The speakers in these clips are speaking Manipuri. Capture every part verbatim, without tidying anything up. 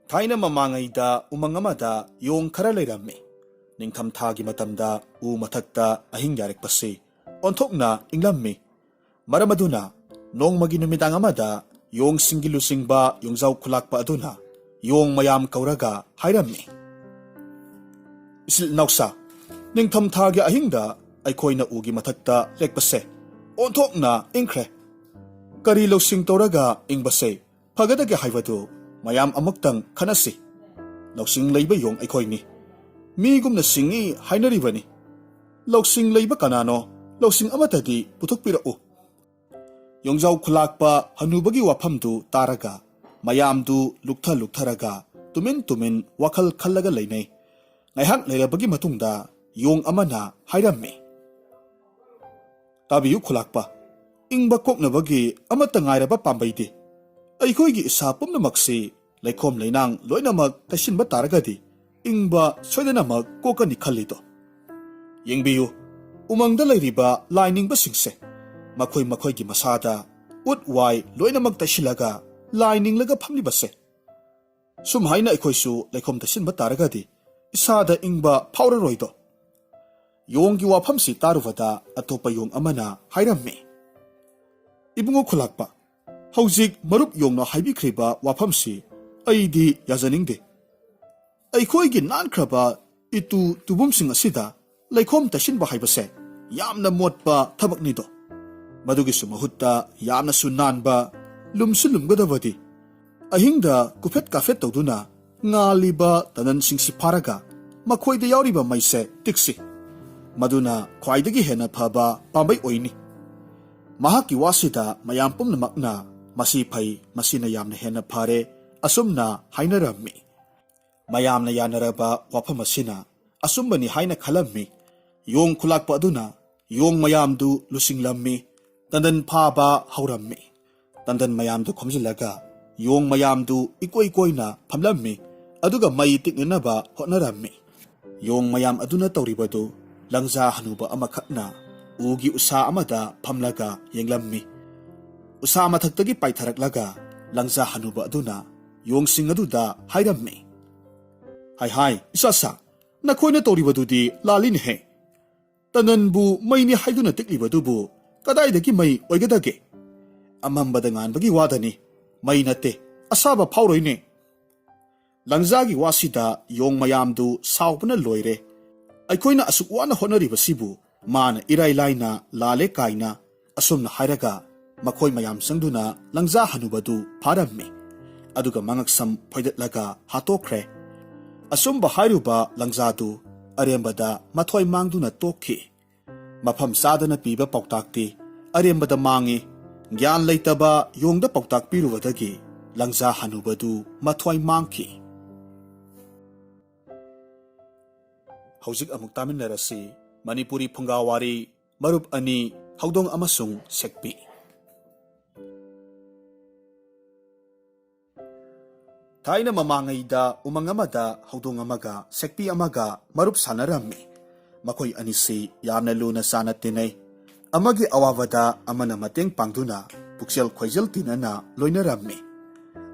ꯊꯥꯏꯅ ꯃꯃꯥꯡꯉꯩꯗ ꯎꯃꯪ ꯑꯃꯗ ꯌꯣꯡ ꯈꯔ ꯂꯩꯔꯝꯃꯤ꯫ ꯅꯤꯡꯊꯝꯊꯥꯒꯤ ꯃꯇꯝꯗ ꯎ ꯃꯊꯛꯇ ꯑꯍꯤꯡ ꯌꯥꯔꯛꯄꯁꯤ ꯑꯣꯟꯊꯣꯛꯅ ꯏꯪꯂꯝꯃꯤ꯫ ꯃꯔꯝ ꯑꯗꯨꯅ ꯅꯣꯡꯃꯒꯤ ꯅꯨꯃꯤꯗꯥꯡ ꯑꯃꯗ ꯌꯣꯡꯁꯤꯡꯒꯤ ꯂꯨꯆꯤꯡꯕ ꯌꯣꯡꯖꯥꯎ ꯈꯨꯂꯥꯛꯄ ꯑꯗꯨꯅ ꯌꯣꯡ ꯃꯌꯥꯝ ꯀꯧꯔꯒ ꯍꯥꯏꯔꯝꯃꯤ, "ꯏꯆꯤꯜ ꯏꯅꯥꯎꯁꯥ, ꯅꯤꯡꯊꯝꯊꯥꯒꯤ ꯑꯍꯤꯡꯗ ꯑꯩꯈꯣꯏꯅ ꯎꯒꯤ ꯃꯊꯛꯇ ꯂꯦꯛꯄꯁꯦ ꯑꯣꯟꯊꯣꯛꯅ ꯏꯪꯈ꯭ꯔꯦ꯫ ꯀꯔꯤ ꯂꯧꯁꯤꯡ ꯇꯧꯔꯒ ꯏꯪꯕꯁꯦ ꯐꯒꯗꯒꯦ ꯍꯥꯏꯕꯗꯨ ꯃꯌꯥꯝ ꯑꯃꯨꯛꯇꯪ ꯈꯟꯅꯁꯤ꯫ ꯂꯧꯁꯤꯡ ꯂꯩꯕ ꯌꯣꯡ ꯑꯩꯈꯣꯏꯅꯤ꯫ ꯃꯤꯒꯨꯝꯅ ꯁꯤꯡꯏ ꯍꯥꯏꯅꯔꯤꯕꯅꯤ꯫ ꯂꯧꯁꯤꯡ ꯂꯩꯕ ꯀꯅꯥꯅꯣ? ꯂꯧꯁꯤꯡ ꯑꯃꯠꯇꯗꯤ ꯄꯨꯊꯣꯛꯄꯤꯔꯛꯎ꯫" ꯌꯣꯡꯖꯥꯎ ꯈꯨꯂꯥꯛꯄ ꯍꯅꯨꯕꯒꯤ ꯋꯥꯐꯝꯗꯨ ꯇꯥꯔꯒ ꯃꯌꯥꯝꯗꯨ ꯂꯨꯞꯊ ꯂꯨꯞꯊꯔꯒ ꯇꯨꯃꯤꯟ ꯇꯨꯃꯤꯟ ꯋꯥꯈꯜ ꯈꯜꯂꯒ ꯂꯩꯅꯩ꯫ ꯉꯥꯏꯍꯥꯛ ꯂꯩꯔꯕꯒꯤ ꯃꯇꯨꯡꯗ ꯌꯣꯡ ꯑꯃꯅ ꯍꯥꯏꯔꯝꯃꯤ, "ꯇꯥꯕꯤꯌꯨ ꯈꯨꯂꯥꯛꯄ, ꯏꯪꯕ ꯀꯣꯛꯅꯕꯒꯤ ꯑꯃꯠꯇ ꯉꯥꯏꯔꯕ ꯄꯥꯝꯕꯩꯗꯤ ꯑꯩꯈꯣꯏꯒꯤ ꯏꯁꯥ ꯄꯨꯝꯅꯃꯛꯁꯤ ꯂꯩꯈꯣꯝ ꯂꯩꯅꯥꯡ ꯂꯣꯏꯅꯃꯛ ꯇꯩꯁꯤꯟꯕ ꯇꯥꯔꯒꯗꯤ ꯏꯪꯕ ꯁꯣꯏꯗꯅꯃꯛ ꯀꯣꯛꯀꯅꯤ ꯈꯜꯂꯤꯗꯣ꯫ ꯌꯦꯡꯕꯤꯌꯨ, ꯎꯃꯪꯗ ꯂꯩꯔꯤꯕ ꯂꯥꯏ ꯅꯤꯡꯕꯁꯤꯡꯁꯦ ꯃꯈꯣꯏ ꯃꯈꯣꯏꯒꯤ ꯃꯁꯥꯗ ꯎꯠ ꯋꯥꯏ ꯂꯣꯏꯅꯃꯛ ꯇꯩꯁꯤꯜꯂꯒ ꯂꯥꯏ ꯅꯤꯡꯂꯒ ꯐꯝꯂꯤꯕꯁꯦ꯫ ꯁꯨꯝ ꯍꯥꯏꯅ ꯑꯩꯈꯣꯏꯁꯨ ꯂꯩꯈꯣꯝ ꯇꯩꯁꯤꯟꯕ ꯇꯥꯔꯒꯗꯤ ꯏꯁꯥꯗ ꯏꯪꯕ ꯐꯥꯎꯔꯔꯣꯏꯗꯣ꯫" ꯌꯣꯡꯒꯤ ꯋꯥꯐꯝꯁꯤ ꯇꯥꯔꯨꯕꯗ ꯑꯇꯣꯞꯄ ꯌꯣꯡ ꯑꯃꯅ ꯍꯥꯏꯔꯝꯃꯤ, "ꯏꯕꯨꯡꯉꯣ ꯈꯨꯂꯥꯛꯄ, ꯍꯧꯖꯤꯛ ꯃꯔꯨꯞ ꯌꯣꯡꯅ ꯍꯥꯏꯕꯤꯈ꯭ꯔꯤꯕ ꯋꯥꯐꯝꯁꯤ ꯑꯩꯗꯤ ꯌꯥꯖꯅꯤꯡꯗꯦ꯫ ꯑꯩꯈꯣꯏꯒꯤ ꯅꯥꯟꯈ꯭ꯔꯕ ꯏꯇꯨ ꯇꯨꯕꯨꯝꯁꯤꯡ ꯑꯁꯤꯗ ꯂꯩꯈꯣꯝ ꯇꯩꯁꯤꯟꯕ ꯍꯥꯏꯕꯁꯦ ꯌꯥꯝꯅ ꯃꯣꯠꯄ ꯊꯕꯛꯅꯤꯗꯣ꯫ ꯃꯗꯨꯒꯤꯁꯨ ꯃꯍꯨꯠꯇ ꯌꯥꯝꯅꯁꯨ ꯅꯥꯟꯕ, ꯂꯨꯝꯁꯨ ꯂꯨꯝꯒꯗꯕꯗꯤ ꯑꯍꯤꯡꯗ ꯀꯨꯐꯦꯠ ꯀꯥꯐꯦꯠ ꯇꯧꯗꯨꯅ ꯉꯥꯜꯂꯤꯕ ꯇꯅꯟꯁꯤꯡꯁꯤ ꯐꯥꯔꯒ ꯃꯈꯣꯏꯗ ꯌꯥꯎꯔꯤꯕ ꯃꯩꯁꯦ ꯇꯤꯛꯁꯤ꯫ ꯃꯗꯨꯅ ꯈ꯭ꯋꯥꯏꯗꯒꯤ ꯍꯦꯟꯅ ꯐꯕ ꯄꯥꯝꯕꯩ ꯑꯣꯏꯅꯤ꯫" ꯃꯍꯥꯛꯀꯤ ꯋꯥꯁꯤꯗ ꯃꯌꯥꯝ ꯄꯨꯝꯅꯃꯛꯅ "ꯃꯁꯤ ꯐꯩ, ꯃꯁꯤꯅ ꯌꯥꯝꯅ ꯍꯦꯟꯅ ꯐꯔꯦ" ꯑꯁꯨꯝꯅ ꯍꯥꯏꯅꯔꯝꯃꯤ꯫ ꯃꯌꯥꯝꯅ ꯌꯥꯅꯔꯕ ꯋꯥꯐꯝ ꯑꯁꯤꯅ ꯑꯆꯨꯝꯕꯅꯤ ꯍꯥꯏꯅ ꯈꯜꯂꯝꯃꯤ꯫ ꯌꯣꯡ ꯈꯨꯂꯥꯛꯄ ꯑꯗꯨꯅ ꯌꯣꯡ ꯃꯌꯥꯝꯗꯨ ꯂꯨꯆꯤꯡꯂꯝꯃꯤ꯫ ꯇꯟꯗꯟ ꯐꯥꯕ ꯍꯧꯔꯝꯃꯤ꯫ ꯇꯟꯗꯟ ꯃꯌꯥꯝꯗꯨ ꯈꯣꯝꯖꯤꯜꯂꯒ ꯌꯣꯡ ꯃꯌꯥꯝꯗꯨ ꯏꯀꯣꯏ ꯀꯣꯏꯅ ꯐꯝꯂꯝꯃꯤ, ꯑꯗꯨꯒ ꯃꯩ ꯇꯤꯛꯅꯅꯕ ꯍꯣꯠꯅꯔꯝꯃꯤ꯫ ꯌꯣꯡ ꯃꯌꯥꯝ ꯑꯗꯨꯅ ꯇꯧꯔꯤꯕꯗꯨ ꯂꯪꯖꯥ ꯍꯅꯨꯕ ꯑꯃꯈꯛꯅ ꯎꯒꯤ ꯎꯁꯥ ꯑꯃꯗ ꯐꯝꯂꯒ ꯌꯦꯡꯂꯝꯃꯤ꯫ ꯎꯁꯥ ꯃꯊꯛꯇꯒꯤ ꯄꯥꯏꯊꯔꯛꯂꯒ ꯂꯪꯖꯥ ꯍꯅꯨꯕ ꯑꯗꯨꯅ ꯌꯣꯡꯁꯤꯡ ꯑꯗꯨꯗ ꯍꯥꯏꯔꯝꯃꯤ, "ꯍꯥꯏ ꯍꯥꯏ, ꯏꯁꯥ ꯁꯥ, ꯅꯈꯣꯏꯅ ꯇꯧꯔꯤꯕꯗꯨꯗꯤ ꯂꯥꯜꯂꯤꯅꯦꯍꯦ꯫ ꯇꯟꯗꯟꯕꯨ ꯃꯩꯅꯤ ꯍꯥꯏꯗꯨꯅ ꯇꯤꯛꯂꯤꯕꯗꯨꯕꯨ ꯀꯗꯥꯏꯗꯒꯤ ꯃꯩ ꯑꯣꯏꯒꯗꯒꯦ? ꯑꯃꯝꯕꯗ ꯉꯥꯟꯕꯒꯤ ꯋꯥꯗꯅꯤ, ꯃꯩ ꯅꯠꯇꯦ, ꯑꯁꯥꯕ ꯐꯥꯎꯔꯣꯏꯅꯦ꯫" ꯂꯪꯖꯥꯒꯤ ꯋꯥꯁꯤꯗ ꯌꯣꯡ ꯃꯌꯥꯝꯗꯨ ꯁꯥꯎꯕꯅ ꯂꯣꯏꯔꯦ꯫ "ꯑꯩꯈꯣꯏꯅ ꯑꯁꯨꯛ ꯋꯥꯅ ꯍꯣꯠꯅꯔꯤꯕꯁꯤꯕꯨ ꯃꯥꯅ ꯏꯔꯥꯏ ꯂꯥꯏꯅ ꯂꯥꯜꯂꯦ" ꯀꯥꯏꯅ ꯑꯁꯨꯝꯅ ꯍꯥꯏꯔꯒ ꯃꯈꯣꯏ ꯃꯌꯥꯝ ꯆꯪꯗꯨꯅ ꯂꯪꯖꯥ ꯍꯅꯨꯕꯗꯨ ꯐꯥꯔꯝꯃꯤ꯫ ꯑꯗꯨꯒ ꯃꯉꯛꯁꯝ ꯐꯣꯏꯗꯠꯂꯒ ꯍꯥꯠꯇꯣꯛꯈ꯭ꯔꯦ꯫ ꯑꯆꯨꯝꯕ ꯍꯥꯏꯔꯨꯕ ꯂꯪꯖꯥꯗꯨ ꯑꯔꯦꯝꯕꯗ ꯃꯊ꯭ꯋꯥꯏ ꯃꯥꯡꯗꯨꯅ ꯇꯣꯛꯈꯤ꯫ ꯃꯐꯝ ꯆꯥꯗꯅ ꯄꯤꯕ ꯄꯥꯎꯇꯥꯛꯇꯤ ꯑꯔꯦꯝꯕꯗ ꯃꯥꯡꯏ꯫ ꯒ꯭ꯌꯥꯟ ꯂꯩꯇꯕ ꯌꯣꯡꯗ ꯄꯥꯎꯇꯥꯛ ꯄꯤꯔꯨꯕꯗꯒꯤ ꯂꯪꯖꯥ ꯍꯅꯨꯕꯗꯨ ꯃꯊ꯭ꯋꯥꯏ ꯃꯥꯡꯈꯤ꯫ ꯍꯧꯖꯤꯛ ꯑꯃꯨꯛ ꯇꯥꯃꯤꯟꯅꯔꯁꯤ ꯃꯅꯤꯄꯨꯔꯤ ꯐꯨꯡꯒꯥ ꯋꯥꯔꯤ, ꯃꯔꯨꯞ ꯑꯅꯤ, ꯍꯧꯗꯣꯡ ꯑꯃꯁꯨꯡ ꯁꯦꯛꯄꯤ꯫ ꯊꯥꯏꯅ ꯃꯃꯥꯡꯉꯩꯗ ꯎꯃꯪ ꯑꯃꯗ ꯍꯧꯗꯣꯡ ꯑꯃꯒ ꯁꯦꯛꯄꯤ ꯑꯃꯒ ꯃꯔꯨꯞ ꯁꯥꯟꯅꯔꯝꯃꯤ꯫ ꯃꯈꯣꯏ ꯑꯅꯤꯁꯤ ꯌꯥꯝꯅ ꯂꯨꯅ ꯆꯥꯟꯅ ꯇꯤꯟꯅꯩ꯫ ꯑꯃꯒꯤ ꯑꯋꯥꯕꯗ ꯑꯃꯅ ꯃꯇꯦꯡ ꯄꯥꯡꯗꯨꯅ ꯄꯨꯛꯆꯦꯜ ꯈꯣꯏꯖꯦꯜ ꯇꯤꯟꯅꯅ ꯂꯣꯏꯅꯔꯝꯃꯤ꯫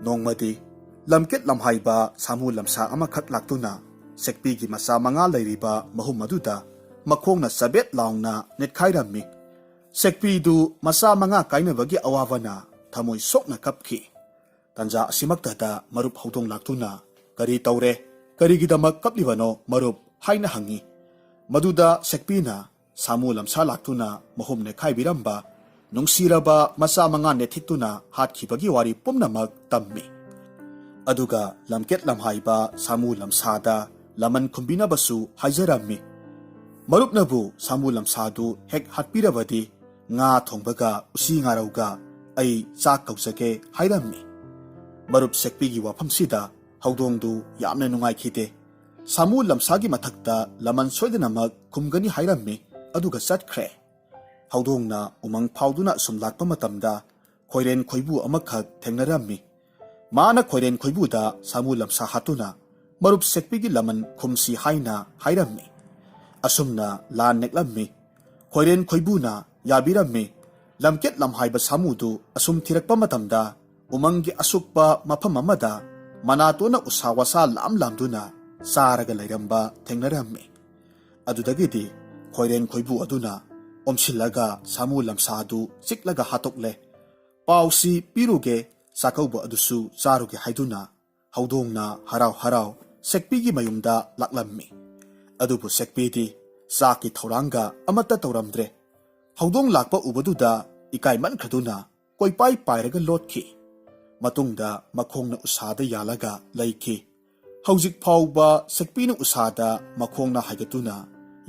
ꯅꯣꯡꯃꯗꯤ ꯂꯝꯀꯦꯠ ꯂꯝꯍꯥꯏꯕ ꯁꯥꯃꯨ ꯂꯝꯁꯥ ꯑꯃꯈꯛ ꯂꯥꯛꯇꯨꯅ ꯁꯦꯛꯄꯤꯒꯤ ꯃꯆꯥ ꯃꯉꯥ ꯂꯩꯔꯤꯕ ꯃꯍꯨꯝ ꯑꯗꯨꯗ ꯃꯈꯣꯡꯅ ꯆꯕꯦꯠ ꯂꯥꯎꯅ ꯅꯦꯠꯈꯥꯏꯔꯝꯃꯤ꯫ ꯁꯦꯛꯄꯤꯗꯨ ꯃꯆꯥ ꯃꯉꯥ ꯀꯥꯏꯅꯕꯒꯤ ꯑꯋꯥꯕꯅ ꯊꯃꯣꯏ ꯁꯣꯛꯅ ꯀꯞꯈꯤ꯫ ꯇꯟꯖꯥ ꯑꯁꯤꯃꯛꯇꯗ ꯃꯔꯨꯞ ꯍꯧꯗꯣꯡ ꯂꯥꯛꯇꯨꯅ, "ꯀꯔꯤ ꯇꯧꯔꯦ? ꯀꯔꯤꯒꯤꯗꯃꯛ ꯀꯞꯂꯤꯕꯅꯣ, ꯃꯔꯨꯞ?" ꯍꯥꯏꯅ ꯍꯪꯉꯤ꯫ ꯃꯗꯨꯗ ꯁꯦꯛꯄꯤꯅ ꯁꯥꯃꯨ ꯂꯝꯁꯥ ꯂꯥꯛꯇꯨꯅ ꯃꯍꯨꯝ ꯅꯦꯠꯈꯥꯏꯕꯤꯔꯝꯕ ꯅꯨꯡꯁꯤꯔꯕ ꯃꯆꯥ ꯃꯉꯥ ꯅꯦꯠꯊꯤꯛꯇꯨꯅ ꯍꯥꯠꯈꯤꯕꯒꯤ ꯋꯥꯔꯤ ꯄꯨꯝꯅꯃꯛ ꯇꯝꯃꯤ꯫ ꯑꯗꯨꯒ ꯂꯝꯀꯦꯠ ꯂꯝꯍꯥꯏꯕ ꯁꯥꯃꯨ ꯂꯝꯁꯥꯗ ꯂꯃꯟ ꯈꯨꯝꯕꯤꯅꯕꯁꯨ ꯍꯥꯏꯖꯔꯝꯃꯤ꯫ ꯃꯔꯨꯞꯅꯕꯨ ꯁꯥꯃꯨ ꯂꯝꯁꯥꯗꯨ ꯍꯦꯛ ꯍꯥꯠꯄꯤꯔꯕꯗꯤ ꯉꯥ ꯊꯣꯡꯕꯒ ꯎꯆꯤ ꯉꯥꯔꯧꯒ ꯑꯩ ꯆꯥꯛ ꯀꯧꯖꯒꯦ ꯍꯥꯏꯔꯝꯃꯤ꯫ ꯃꯔꯨꯞ ꯁꯦꯛꯄꯤꯒꯤ ꯋꯥꯐꯝꯁꯤꯗ ꯍꯧꯗꯣꯡꯗꯨ ꯌꯥꯝꯅ ꯅꯨꯡꯉꯥꯏꯈꯤꯗꯦ꯫ ꯁꯥꯃꯨ ꯂꯝꯁꯥꯒꯤ ꯃꯊꯛꯇ ꯂꯃꯟ ꯁꯣꯏꯗꯅꯃꯛ ꯈꯨꯝꯒꯅꯤ ꯍꯥꯏꯔꯝꯃꯤ, ꯑꯗꯨꯒ ꯆꯠꯈ꯭ꯔꯦ꯫ ꯍꯧꯗꯣꯡꯅ ꯎꯃꯪ ꯐꯥꯎꯗꯨꯅ ꯑꯁꯨꯝ ꯂꯥꯛꯄ ꯃꯇꯝꯗ ꯈꯣꯏꯔꯦꯟ ꯈꯣꯏꯕꯨ ꯑꯃꯈꯛ ꯊꯦꯡꯅꯔꯝꯃꯤ꯫ ꯃꯥꯅ ꯈꯣꯏꯔꯦꯟ ꯈꯣꯏꯕꯨꯗ ꯁꯥꯃꯨ ꯂꯝꯁꯥ ꯍꯥꯠꯇꯨꯅ ꯃꯔꯨꯞ ꯁꯦꯛꯄꯤꯒꯤ ꯂꯃꯟ ꯈꯨꯝꯁꯤ ꯍꯥꯏꯅ ꯍꯥꯏꯔꯝꯃꯤ꯫ ꯑꯁꯨꯝꯅ ꯂꯥꯟ ꯅꯦꯛꯂꯝꯃꯤ꯫ ꯈꯣꯏꯔꯦꯟ ꯈꯣꯏꯕꯨꯅ ꯌꯥꯕꯤꯔꯝꯃꯤ꯫ ꯂꯝꯀꯦꯠ ꯂꯝꯍꯥꯏꯕ ꯁꯥꯃꯨꯗꯨ ꯑꯁꯨꯝ ꯊꯤꯔꯛꯄ ꯃꯇꯝꯗ ꯎꯃꯪꯒꯤ ꯑꯁꯨꯛꯄ ꯃꯐꯝ ꯑꯃꯗ ꯃꯅꯥꯇꯣꯟꯅ ꯎꯁꯥ ꯋꯥꯁꯥ ꯂꯥꯝ ꯂꯥꯝꯗꯨꯅ ꯆꯥꯔꯒ ꯂꯩꯔꯝꯕ ꯊꯦꯡꯅꯔꯝꯃꯤ꯫ ꯑꯗꯨꯗꯒꯤꯗꯤ ꯈꯣꯏꯔꯦꯟ ꯈꯣꯏꯕꯨ ꯑꯗꯨꯅ ꯑꯣꯝꯁꯤꯜꯂꯒ ꯁꯥꯃꯨ ꯂꯝꯁꯥꯗꯨ ꯆꯤꯛꯂꯒ ꯍꯥꯠꯇꯣꯛꯂꯦ꯫ "ꯄꯥꯎꯁꯤ ꯄꯤꯔꯨꯒꯦ, ꯆꯥꯛꯀꯧꯕ ꯑꯗꯨꯁꯨ ꯆꯥꯔꯨꯒꯦ" ꯍꯥꯏꯗꯨꯅ ꯍꯧꯗꯣꯡꯅ ꯍꯔꯥꯎ ꯍꯔꯥꯎ ꯁꯦꯛꯄꯤꯒꯤ ꯃꯌꯨꯝꯗ ꯂꯥꯛꯂꯝꯃꯤ꯫ ꯑꯗꯨꯕꯨ ꯁꯦꯛꯄꯤꯗꯤ ꯆꯥꯛꯀꯤ ꯊꯧꯔꯥꯡꯒ ꯑꯃꯠꯇ ꯇꯧꯔꯝꯗ꯭ꯔꯦ꯫ ꯍꯧꯗꯣꯡ ꯂꯥꯛꯄ ꯎꯕꯗꯨꯗ ꯏꯀꯥꯏꯃꯟꯈ꯭ꯔꯗꯨꯅ ꯀꯣꯏꯄꯥꯏ ꯄꯥꯏꯔꯒ ꯂꯣꯠꯈꯤ꯫ ꯃꯇꯨꯡꯗ ꯃꯈꯣꯡꯅ ꯎꯁꯥꯗ ꯌꯥꯜꯂꯒ ꯂꯩꯈꯤ꯫ ꯍꯧꯖꯤꯛ ꯐꯥꯎꯕ ꯁꯦꯛꯄꯤꯅ ꯎꯁꯥꯗ ꯃꯈꯣꯡꯅ ꯍꯥꯏꯒꯠꯇꯨꯅ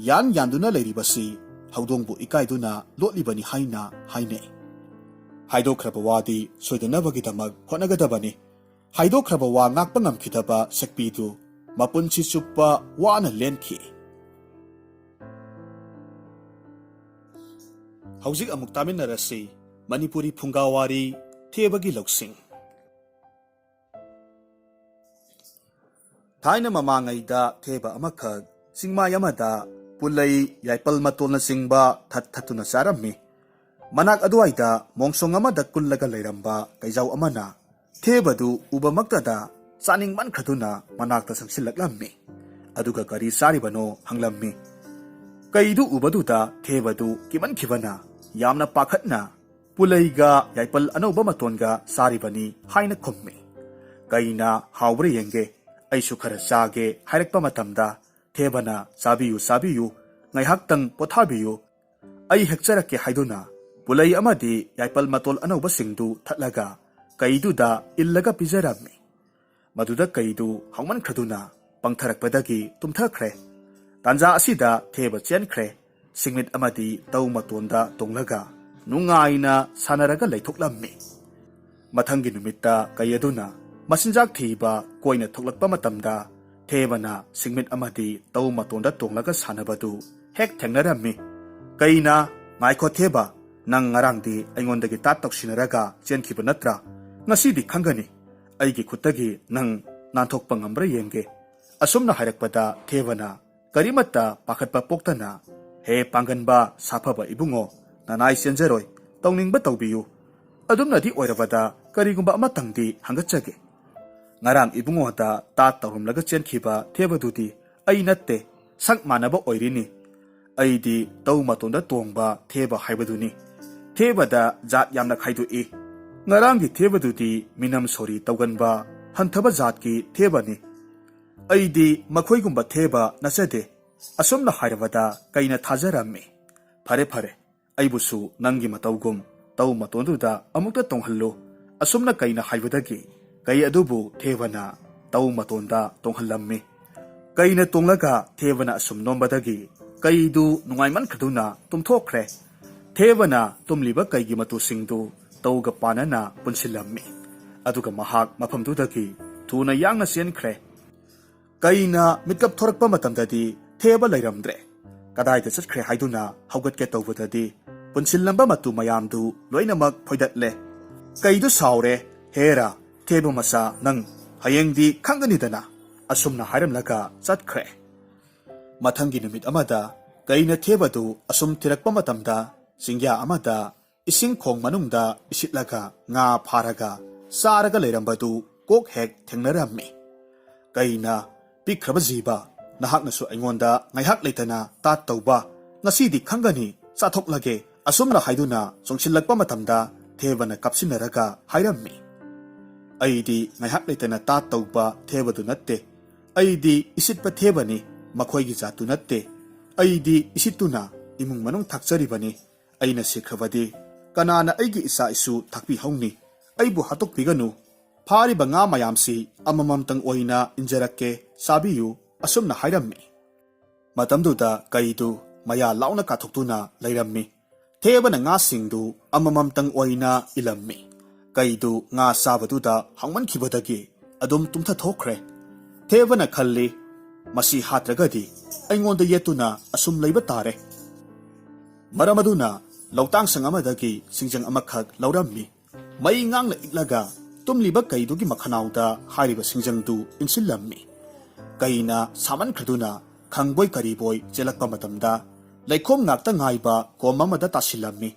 ꯌꯥꯟ ꯌꯥꯟꯗꯨꯅ ꯂꯩꯔꯤꯕꯁꯤ ꯍꯧꯗꯣꯡꯕꯨ ꯏꯀꯥꯏꯗꯨꯅ ꯂꯣꯠꯂꯤꯕꯅꯤ ꯍꯥꯏꯅ ꯍꯥꯏꯅꯩ꯫ ꯍꯥꯏꯗꯣꯛꯈ꯭ꯔꯕ ꯋꯥꯗꯤ ꯁꯣꯏꯗꯅꯕꯒꯤꯗꯃꯛ ꯍꯣꯠꯅꯒꯗꯕꯅꯤ꯫ ꯍꯥꯏꯗꯣꯛꯈ꯭ꯔꯕ ꯋꯥ ꯉꯥꯛꯄ ꯉꯝꯈꯤꯗꯕ ꯁꯦꯛꯄꯤꯗꯨ ꯃꯄꯨꯟꯁꯤ ꯆꯨꯞꯄ ꯋꯥꯅ ꯂꯦꯟꯈꯤ꯫ ꯍꯧꯖꯤꯛ ꯑꯃꯨꯛ ꯇꯥꯃꯤꯟꯅꯔꯁꯤ ꯃꯅꯤꯄꯨꯔꯤ ꯐꯨꯡꯒꯥꯋꯥꯔꯤ ꯊꯦꯕꯒꯤ ꯂꯧꯁꯤꯡ꯫ ꯊꯥꯏꯅ ꯃꯃꯥꯡꯉꯩꯗ ꯊꯦꯕ ꯑꯃꯈꯛ ꯆꯤꯡꯃꯥꯏ ꯑꯃꯗ ꯄꯨꯂꯩ, ꯌꯥꯏꯄꯜ ꯃꯇꯣꯜꯅꯆꯤꯡꯕ ꯊꯠ ꯊꯠꯇꯨꯅ ꯆꯥꯔꯝꯃꯤ꯫ ꯃꯅꯥꯛ ꯑꯗꯨꯋꯥꯏꯗ ꯃꯣꯡꯁꯣꯡ ꯑꯃꯗ ꯀꯨꯜꯂꯒ ꯂꯩꯔꯝꯕ ꯀꯩꯖꯥꯎ ꯑꯃꯅ ꯊꯦꯕꯗꯨ ꯎꯕꯃꯛꯇꯗ ꯆꯥꯅꯤꯡꯃꯟꯈ꯭ꯔꯗꯨꯅ ꯃꯅꯥꯛꯇ ꯆꯪꯁꯤꯜꯂꯛꯂꯝꯃꯤ꯫ ꯑꯗꯨꯒ ꯀꯔꯤ ꯆꯥꯔꯤꯕꯅꯣ ꯍꯪꯂꯝꯃꯤ꯫ ꯀꯩꯗꯨ ꯎꯕꯗꯨꯗ ꯊꯦꯕꯗꯨ ꯀꯤꯃꯟꯈꯤꯕꯅ ꯌꯥꯝꯅ ꯄꯥꯈꯠꯅ ꯄꯨꯂꯩꯒ ꯌꯥꯏꯄꯜ ꯑꯅꯧꯕ ꯃꯇꯣꯟꯒ ꯆꯥꯔꯤꯕꯅꯤ ꯍꯥꯏꯅ ꯈꯨꯝꯃꯤ꯫ "ꯀꯩꯅ ꯍꯥꯎꯕ꯭ꯔꯥ ꯌꯦꯡꯒꯦ, ꯑꯩꯁꯨ ꯈꯔ ꯆꯥꯒꯦ" ꯍꯥꯏꯔꯛꯄ ꯃꯇꯝꯗ ꯊꯦꯕꯅ, "ꯆꯥꯕꯤꯌꯨ, ꯆꯥꯕꯤꯌꯨ, ꯉꯥꯏꯍꯥꯛꯇꯪ ꯄꯣꯊꯥꯕꯤꯌꯨ, ꯑꯩ ꯍꯦꯛꯆꯔꯛꯀꯦ" ꯍꯥꯏꯗꯨꯅ ꯄꯨꯂꯩ ꯑꯃꯗꯤ ꯌꯥꯏꯄꯜ ꯃꯇꯣꯜ ꯑꯅꯧꯕꯁꯤꯡꯗꯨ ꯊꯠꯂꯒ ꯀꯩꯗꯨꯗ ꯏꯜꯂꯒ ꯄꯤꯖꯔꯝꯃꯤ꯫ ꯃꯗꯨꯗ ꯀꯩꯗꯨ ꯍꯥꯎꯃꯟꯈ꯭ꯔꯗꯨꯅ ꯄꯪꯊꯔꯛꯄꯗꯒꯤ ꯇꯨꯝꯊꯈ꯭ꯔꯦ꯫ ꯇꯥꯟꯖꯥ ꯑꯁꯤꯗ ꯊꯦꯕ ꯆꯦꯟꯈ꯭ꯔꯦ꯫ ꯁꯤꯡꯃꯤꯠ ꯑꯃꯗꯤ ꯇꯧ ꯃꯇꯣꯟꯗ ꯇꯣꯡꯂꯒ ꯅꯨꯡꯉꯥꯏꯅ ꯁꯥꯟꯅꯔꯒ ꯂꯩꯊꯣꯛꯂꯝꯃꯤ꯫ ꯃꯊꯪꯒꯤ ꯅꯨꯃꯤꯠꯇ ꯀꯩ ꯑꯗꯨꯅ ꯃꯆꯤꯟꯖꯥꯛ ꯊꯤꯕ ꯀꯣꯏꯅ ꯊꯣꯛꯂꯛꯄ ꯃꯇꯝꯗ ꯊꯦꯕꯅ ꯁꯤꯡꯃꯤꯠ ꯑꯃꯗꯤ ꯇꯧ ꯃꯇꯣꯟꯗ ꯇꯣꯡꯂꯒ ꯁꯥꯟꯅꯕꯗꯨ ꯍꯦꯛ ꯊꯦꯡꯅꯔꯝꯃꯤ꯫ "ꯀꯩꯅ, ꯉꯥꯏꯈꯣ ꯊꯦꯕ, ꯅꯪ ꯉꯔꯥꯡꯗꯤ ꯑꯩꯉꯣꯟꯗꯒꯤ ꯇꯥꯠ ꯇꯧꯁꯤꯟꯅꯔꯒ ꯆꯦꯟꯈꯤꯕ ꯅꯠꯇ꯭ꯔꯥ? ꯉꯁꯤꯗꯤ ꯈꯪꯒꯅꯤ꯫ ꯑꯩꯒꯤ ꯈꯨꯠꯇꯒꯤ ꯅꯪ ꯅꯥꯟꯊꯣꯛꯄ ꯉꯝꯕ꯭ꯔꯥ ꯌꯦꯡꯒꯦ"꯫ ꯑꯁꯨꯝꯅ ꯍꯥꯏꯔꯛꯄꯗ ꯊꯦꯕꯅ ꯀꯔꯤꯃꯠꯇ ꯄꯥꯈꯠꯄ ꯄꯣꯛꯇꯅ, "ꯍꯦ ꯄꯥꯡꯒꯟꯕ ꯁꯥꯐꯕ ꯏꯕꯨꯡꯉꯣ, ꯅꯅꯥꯏ ꯆꯦꯟꯖꯔꯣꯏ, ꯇꯧꯅꯤꯡꯕ ꯇꯧꯕꯤꯌꯨ꯫ ꯑꯗꯨꯝꯅꯗꯤ ꯑꯣꯏꯔꯕꯗ ꯀꯔꯤꯒꯨꯝꯕ ꯑꯃꯇꯪꯗꯤ ꯍꯪꯒꯠꯆꯒꯦ꯫ ꯉꯔꯥꯡ ꯏꯕꯨꯡꯉꯣꯗ ꯇꯥꯠ ꯇꯧꯔꯝꯂꯒ ꯆꯦꯟꯈꯤꯕ ꯊꯦꯕꯗꯨꯗꯤ ꯑꯩ ꯅꯠꯇꯦ, ꯁꯛ ꯃꯥꯟꯅꯕ ꯑꯣꯏꯔꯤꯅꯤ꯫ ꯑꯩꯗꯤ ꯇꯧ ꯃꯇꯣꯟꯗ ꯇꯣꯡꯕ ꯊꯦꯕ ꯍꯥꯏꯕꯗꯨꯅꯤ꯫ ꯊꯦꯕꯗ ꯖꯥꯠ ꯌꯥꯝꯅ ꯈꯥꯏꯗꯣꯛꯏ꯫ ꯉꯔꯥꯡꯒꯤ ꯊꯦꯕꯗꯨꯗꯤ ꯃꯤꯅꯝ ꯁꯣꯔꯤ ꯇꯧꯒꯟꯕ ꯍꯟꯊꯕ ꯖꯥꯠꯀꯤ ꯊꯦꯕꯅꯤ꯫ ꯑꯩꯗꯤ ꯃꯈꯣꯏꯒꯨꯝꯕ ꯊꯦꯕ ꯅꯠꯆꯗꯦ꯫ ꯑꯁꯨꯝꯅ ꯍꯥꯏꯔꯕꯗ ꯀꯩꯅ ꯊꯥꯖꯔꯝꯃꯤ꯫ ꯐꯔꯦ ꯐꯔꯦ, ꯑꯩꯕꯨꯁꯨ ꯅꯪꯒꯤ ꯃꯇꯧꯒꯨꯝ ꯇꯧ ꯃꯇꯣꯟꯗꯨꯗ ꯑꯃꯨꯛꯇ ꯇꯣꯡꯍꯜꯂꯨ꯫ ꯑꯁꯨꯝꯅ ꯀꯩꯅ ꯍꯥꯏꯕꯗꯒꯤ ꯀꯩ ꯑꯗꯨꯕꯨ ꯊꯦꯕꯅ ꯇꯧ ꯃꯇꯣꯟꯗ ꯇꯣꯡꯍꯜꯂꯝꯃꯤ꯫ ꯀꯩꯅ ꯇꯣꯡꯂꯒ ꯊꯦꯕꯅ ꯑꯁꯨꯝ ꯅꯣꯝꯕꯗꯒꯤ ꯀꯩꯗꯨ ꯅꯨꯡꯉꯥꯏꯃꯟꯈ꯭ꯔꯗꯨꯅ ꯇꯨꯝꯊꯣꯛꯈ꯭ꯔꯦ꯫ ꯊꯦꯕꯅ ꯇꯨꯝꯂꯤꯕ ꯀꯩꯒꯤ ꯃꯇꯨꯁꯤꯡꯗꯨ ꯇꯧꯒ ꯄꯥꯟꯅꯅ ꯄꯨꯟꯁꯤꯜꯂꯝꯃꯤ꯫ ꯑꯗꯨꯒ ꯃꯍꯥꯛ ꯃꯐꯝꯗꯨꯗꯒꯤ ꯊꯨꯅ ꯌꯥꯡꯅ ꯆꯦꯟꯈ꯭ꯔꯦ꯫ ꯀꯩꯅ ꯃꯤꯠꯀꯞ ꯊꯣꯔꯛꯄ ꯃꯇꯝꯗꯗꯤ ꯊꯦꯕ ꯂꯩꯔꯝꯗ꯭ꯔꯦ꯫ ꯀꯗꯥꯏꯗ ꯆꯠꯈ꯭ꯔꯦ ꯍꯥꯏꯗꯨꯅ ꯍꯧꯒꯠꯀꯦ ꯇꯧꯕꯗꯗꯤ ꯄꯨꯟꯁꯤꯜꯂꯝꯕ ꯃꯇꯨ ꯃꯌꯥꯝꯗꯨ ꯂꯣꯏꯅꯃꯛ ꯐꯣꯏꯗꯠꯂꯦ꯫ ꯀꯩꯗꯨ ꯁꯥꯎꯔꯦ, "ꯍꯦꯔꯥ, ꯊꯦꯕ ꯃꯆꯥ ꯅꯪ, ꯍꯌꯦꯡꯗꯤ ꯈꯪꯒꯅꯤꯗꯅ," ꯑꯁꯨꯝꯅ ꯍꯥꯏꯔꯝꯂꯒ ꯆꯠꯈ꯭ꯔꯦ꯫ ꯃꯊꯪꯒꯤ ꯅꯨꯃꯤꯠ ꯑꯃꯗ ꯀꯩꯅ ꯊꯦꯕꯗꯨ ꯑꯁꯨꯝ ꯊꯤꯔꯛꯄ ꯃꯇꯝꯗ ꯆꯤꯡꯌꯥ ꯑꯃꯗ ꯏꯁꯤꯡ ꯈꯣꯡ ꯃꯅꯨꯡꯗ ꯏꯁꯤꯠꯂꯒ ꯉꯥ ꯐꯥꯔꯒ ꯆꯥꯔꯒ ꯂꯩꯔꯝꯕꯗꯨ ꯀꯣꯛ ꯍꯦꯛ ꯊꯦꯡꯅꯔꯝꯃꯤ꯫ ꯀꯩꯅ, "ꯄꯤꯛꯈ꯭ꯔꯕ ꯖꯤꯕ, ꯅꯍꯥꯛꯅꯁꯨ ꯑꯩꯉꯣꯟꯗ ꯉꯥꯏꯍꯥꯛ ꯂꯩꯇꯅ ꯇꯥꯠ ꯇꯧꯕ, ꯉꯁꯤꯗꯤ ꯈꯪꯒꯅꯤ, ꯆꯥꯊꯣꯛꯂꯒꯦ," ꯑꯁꯨꯝꯅ ꯍꯥꯏꯗꯨꯅ ꯆꯣꯡꯁꯤꯜꯂꯛꯄ ꯃꯇꯝꯗ ꯊꯦꯕꯅ ꯀꯥꯞꯁꯤꯟꯅꯔꯒ ꯍꯥꯏꯔꯝꯃꯤ, "ꯑꯩꯗꯤ ꯉꯥꯏꯍꯥꯛ ꯂꯩꯇꯅ ꯇꯥꯠ ꯇꯧꯕ ꯊꯦꯕꯗꯨ ꯅꯠꯇꯦ꯫ ꯑꯩꯗꯤ ꯏꯁꯤꯠꯄ ꯊꯦꯕꯅꯤ, ꯃꯈꯣꯏꯒꯤ ꯖꯥꯠꯇꯨ ꯅꯠꯇꯦ꯫ ꯑꯩꯗꯤ ꯏꯁꯤꯠꯇꯨꯅ ꯏꯃꯨꯡ ꯃꯅꯨꯡ ꯊꯥꯛꯆꯔꯤꯕꯅꯤ꯫ ꯑꯩꯅ ꯁꯤꯈ꯭ꯔꯕꯗꯤ ꯀꯅꯥꯅ ꯑꯩꯒꯤ ꯏꯆꯥ ꯏꯁꯨ ꯊꯥꯛꯄꯤꯍꯧꯅꯤ? ꯑꯩꯕꯨ ꯍꯥꯠꯇꯣꯛꯄꯤꯒꯅꯨ꯫ ꯐꯥꯔꯤꯕ ꯉꯥ ꯃꯌꯥꯝꯁꯤ ꯑꯃꯃꯝꯇꯪ ꯑꯣꯏꯅ ꯏꯟꯖꯔꯛꯀꯦ, ꯆꯥꯕꯤꯌꯨ," ꯑꯁꯨꯝꯅ ꯍꯥꯏꯔꯝꯃꯤ꯫ ꯃꯇꯝꯗꯨꯗ ꯀꯩꯗꯨ ꯃꯌꯥ ꯂꯥꯎꯅ ꯀꯥꯊꯣꯛꯇꯨꯅ ꯂꯩꯔꯝꯃꯤ꯫ ꯊꯦꯕꯅ ꯉꯥꯁꯤꯡꯗꯨ ꯑꯃꯃꯝꯇꯪ ꯑꯣꯏꯅ ꯏꯜꯂꯝꯃꯤ꯫ ꯀꯩꯗꯨ ꯉꯥ ꯆꯥꯕꯗꯨꯗ ꯍꯥꯎꯃꯟꯈꯤꯕꯗꯒꯤ ꯑꯗꯨꯝ ꯇꯨꯝꯊꯊꯣꯛꯈ꯭ꯔꯦ꯫ ꯊꯦꯕꯅ ꯈꯜꯂꯤ, "ꯃꯁꯤ ꯍꯥꯠꯇ꯭ꯔꯒꯗꯤ ꯑꯩꯉꯣꯟꯗ ꯌꯦꯠꯇꯨꯅ ꯑꯁꯨꯝ ꯂꯩꯕ ꯇꯥꯔꯦ"꯫ ꯃꯔꯝ ꯑꯗꯨꯅ ꯂꯧꯇꯥꯡꯁꯪ ꯑꯃꯗꯒꯤ ꯁꯤꯡꯖꯪ ꯑꯃꯈꯛ ꯂꯧꯔꯝꯃꯤ꯫ ꯃꯩ ꯉꯥꯡꯅ ꯏꯠꯂꯒ ꯇꯨꯝꯂꯤꯕ ꯀꯩꯗꯨꯒꯤ ꯃꯈꯅꯥꯎꯗ ꯍꯥꯏꯔꯤꯕ ꯁꯤꯡꯖꯪꯗꯨ ꯏꯟꯁꯤꯜꯂꯝꯃꯤ꯫ ꯀꯩꯅ ꯁꯥꯃꯟꯈ꯭ꯔꯗꯨꯅ ꯈꯪꯕꯣꯏ ꯀꯔꯤꯕꯣꯏ ꯆꯦꯜꯂꯛꯄ ꯃꯇꯝꯗ ꯂꯩꯈꯣꯝ ꯉꯥꯛꯇ ꯉꯥꯏꯕ ꯀꯣꯝ ꯑꯃꯗ ꯇꯥꯁꯤꯜꯂꯝꯃꯤ꯫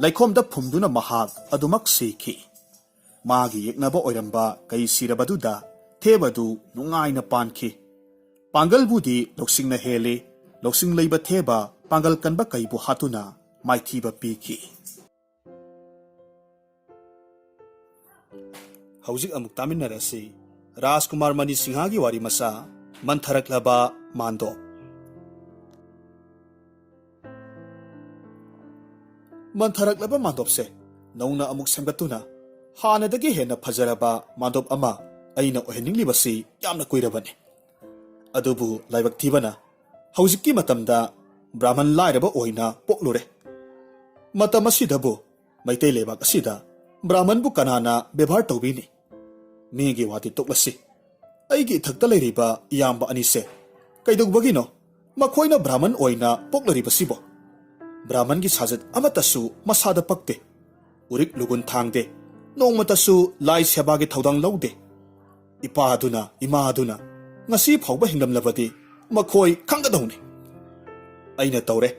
ꯂꯩꯈꯣꯝꯗ ꯐꯨꯝꯗꯨꯅ ꯃꯍꯥꯛ ꯑꯗꯨꯃꯛ ꯁꯤꯈꯤ꯫ ꯃꯥꯒꯤ ꯌꯦꯛꯅꯕ ꯑꯣꯏꯔꯝꯕ ꯀꯩ ꯁꯤꯔꯕꯗꯨꯗ ꯊꯦꯕꯗꯨ ꯅꯨꯡꯉꯥꯏꯅ ꯄꯥꯟꯈꯤ꯫ ꯄꯥꯡꯒꯜꯕꯨꯗꯤ ꯂꯧꯁꯤꯡꯅ ꯍꯦꯜꯂꯤ꯫ ꯂꯧꯁꯤꯡ ꯂꯩꯕ ꯊꯦꯕ ꯄꯥꯡꯒꯜ ꯀꯟꯕ ꯀꯩꯕꯨ ꯍꯥꯠꯇꯨꯅ ꯃꯥꯏꯊꯤꯕ ꯄꯤꯈꯤ꯫ ꯍꯧꯖꯤꯛ ꯑꯃꯨꯛ ꯇꯥꯃꯤꯟꯅꯔꯁꯤ ꯔꯥꯖꯀꯨꯃꯥꯔ ꯃꯅꯤ ꯁꯤꯡꯍꯒꯤ ꯋꯥꯔꯤ ꯃꯆꯥ ꯃꯟꯊꯔꯛꯂꯕ ꯃꯥꯟꯗꯣꯞ꯫ ꯃꯟꯊꯔꯛꯂꯕ ꯃꯥꯟꯗꯣꯞꯁꯦ ꯅꯧꯅ ꯑꯃꯨꯛ ꯁꯦꯝꯒꯠꯇꯨꯅ ꯍꯥꯟꯅꯗꯒꯤ ꯍꯦꯟꯅ ꯐꯖꯔꯕ ꯃꯥꯟꯗꯣꯞ ꯑꯃ ꯑꯩꯅ ꯑꯣꯏꯍꯟꯅꯤꯡꯂꯤꯕꯁꯤ ꯌꯥꯝꯅ ꯀꯨꯏꯔꯕꯅꯤ꯫ ꯑꯗꯨꯕꯨ ꯂꯥꯏꯕꯛ ꯊꯤꯕꯅ ꯍꯧꯖꯤꯛꯀꯤ ꯃꯇꯝꯗ ꯕ꯭ꯔꯥꯍꯃꯟ ꯂꯥꯏꯔꯕ ꯑꯣꯏꯅ ꯄꯣꯛꯂꯨꯔꯦ꯫ ꯃꯇꯝ ꯑꯁꯤꯗꯕꯨ ꯃꯩꯇꯩ ꯂꯩꯕꯥꯛ ꯑꯁꯤꯗ ꯕ꯭ꯔꯥꯍꯃꯟꯕꯨ ꯀꯅꯥꯅ ꯕꯦꯕꯥꯔ ꯇꯧꯕꯤꯅꯤ? ꯃꯤꯒꯤ ꯋꯥꯗꯤ ꯇꯣꯛꯂꯁꯤ, ꯑꯩꯒꯤ ꯏꯊꯛꯇ ꯂꯩꯔꯤꯕ ꯏꯌꯥꯝꯕ ꯑꯅꯤꯁꯦ ꯀꯩꯗꯧꯕꯒꯤꯅꯣ ꯃꯈꯣꯏꯅ ꯕ꯭ꯔꯥꯍꯃꯟ ꯑꯣꯏꯅ ꯄꯣꯛꯂꯔꯤꯕꯁꯤꯕꯣ? ꯕ꯭ꯔꯥꯍꯃꯟꯒꯤ ꯁꯥꯖꯠ ꯑꯃꯠꯇꯁꯨ ꯃꯁꯥꯗ ꯄꯛꯇꯦ꯫ ꯎꯔꯤꯛ ꯂꯨꯒꯨꯟ ꯊꯥꯡꯗꯦ꯫ ꯅꯣꯡꯃꯇꯁꯨ ꯂꯥꯏ ꯁꯦꯕꯥꯒꯤ ꯊꯧꯗꯥꯡ ꯂꯧꯗꯦ꯫ ꯏꯄꯥ ꯑꯗꯨꯅ, ꯏꯃꯥ ꯑꯗꯨꯅ ꯉꯁꯤ ꯐꯥꯎꯕ ꯍꯤꯡꯂꯝꯂꯕꯗꯤ ꯃꯈꯣꯏ ꯈꯪꯒꯗꯧꯅꯤ꯫ ꯑꯩꯅ ꯇꯧꯔꯦ꯫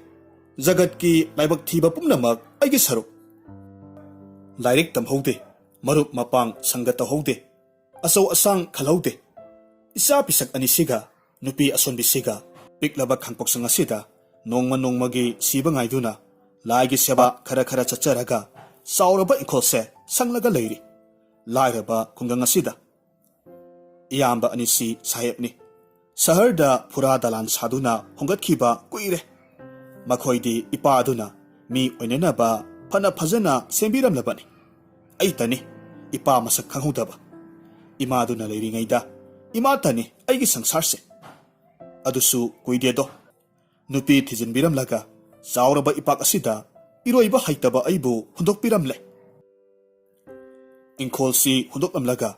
ꯖꯒꯠꯀꯤ ꯂꯥꯏꯕꯛ ꯊꯤꯕ ꯄꯨꯝꯅꯃꯛ ꯑꯩꯒꯤ ꯁꯔꯨꯛ꯫ ꯂꯥꯏꯔꯤꯛ ꯇꯝꯍꯧꯗꯦ, ꯃꯔꯨꯞ ꯃꯄꯥꯡ ꯁꯪꯒ ꯇꯧꯍꯧꯗꯦ, ꯑꯆꯧ ꯑꯁꯥꯡ ꯈꯜꯍꯧꯗꯦ꯫ ꯏꯆꯥ ꯄꯤꯁꯛ ꯑꯅꯤꯁꯤꯒ ꯅꯨꯄꯤ ꯑꯁꯣꯟꯕꯤꯁꯤꯒ ꯄꯤꯛꯂꯕ ꯈꯥꯡꯄꯣꯛꯁꯪ ꯑꯁꯤꯗ ꯅꯣꯡꯃ ꯅꯣꯡꯃꯒꯤ ꯁꯤꯕ ꯉꯥꯏꯗꯨꯅ ꯂꯥꯏꯒꯤ ꯁꯦꯕꯥ ꯈꯔ ꯈꯔ ꯆꯠꯆꯔꯒ ꯆꯥꯎꯔꯕ ꯏꯪꯈꯣꯜꯁꯦ ꯁꯪꯂꯒ ꯂꯩꯔꯤ꯫ ꯂꯥꯏꯔꯕ ꯈꯨꯡꯒꯪ ꯑꯁꯤꯗ ꯏꯌꯥꯝꯕ ꯑꯅꯤꯁꯤ ꯁꯥꯍꯦꯕꯅꯤ꯫ ꯁꯍꯔꯗ ꯐꯨꯔꯥ ꯗꯂꯥꯟ ꯁꯥꯗꯨꯅ ꯍꯣꯡꯒꯠꯈꯤꯕ ꯀꯨꯏꯔꯦ꯫ ꯃꯈꯣꯏꯗꯤ ꯏꯄꯥꯗꯨꯅ ꯃꯤ ꯑꯣꯏꯅꯅꯕ ꯐꯅ ꯐꯖꯅ ꯁꯦꯝꯕꯤꯔꯝꯂꯕꯅꯤ꯫ ꯑꯩꯇꯅꯤ ꯏꯄꯥ ꯃꯁꯛ ꯈꯪꯍꯧꯗꯕ꯫ ꯏꯃꯥꯗꯨꯅ ꯂꯩꯔꯤꯉꯩꯗ ꯏꯃꯥꯇꯅꯤ ꯑꯩꯒꯤ ꯁꯪꯁꯥꯔꯁꯦ꯫ ꯑꯗꯨꯁꯨ ꯀꯨꯏꯗꯦꯗꯣ꯫ ꯅꯨꯄꯤ ꯊꯤꯖꯤꯟꯕꯤꯔꯝꯂꯒ ꯆꯥꯎꯔꯕ ꯏꯄꯥꯛ ꯑꯁꯤꯗ ꯏꯔꯣꯏꯕ ꯍꯩꯇꯕ ꯑꯩꯕꯨ ꯍꯨꯟꯗꯣꯛꯄꯤꯔꯝꯂꯦ꯫ ꯏꯪꯈꯣꯜꯁꯤ ꯍꯨꯟꯗꯣꯛꯂꯝꯂꯒ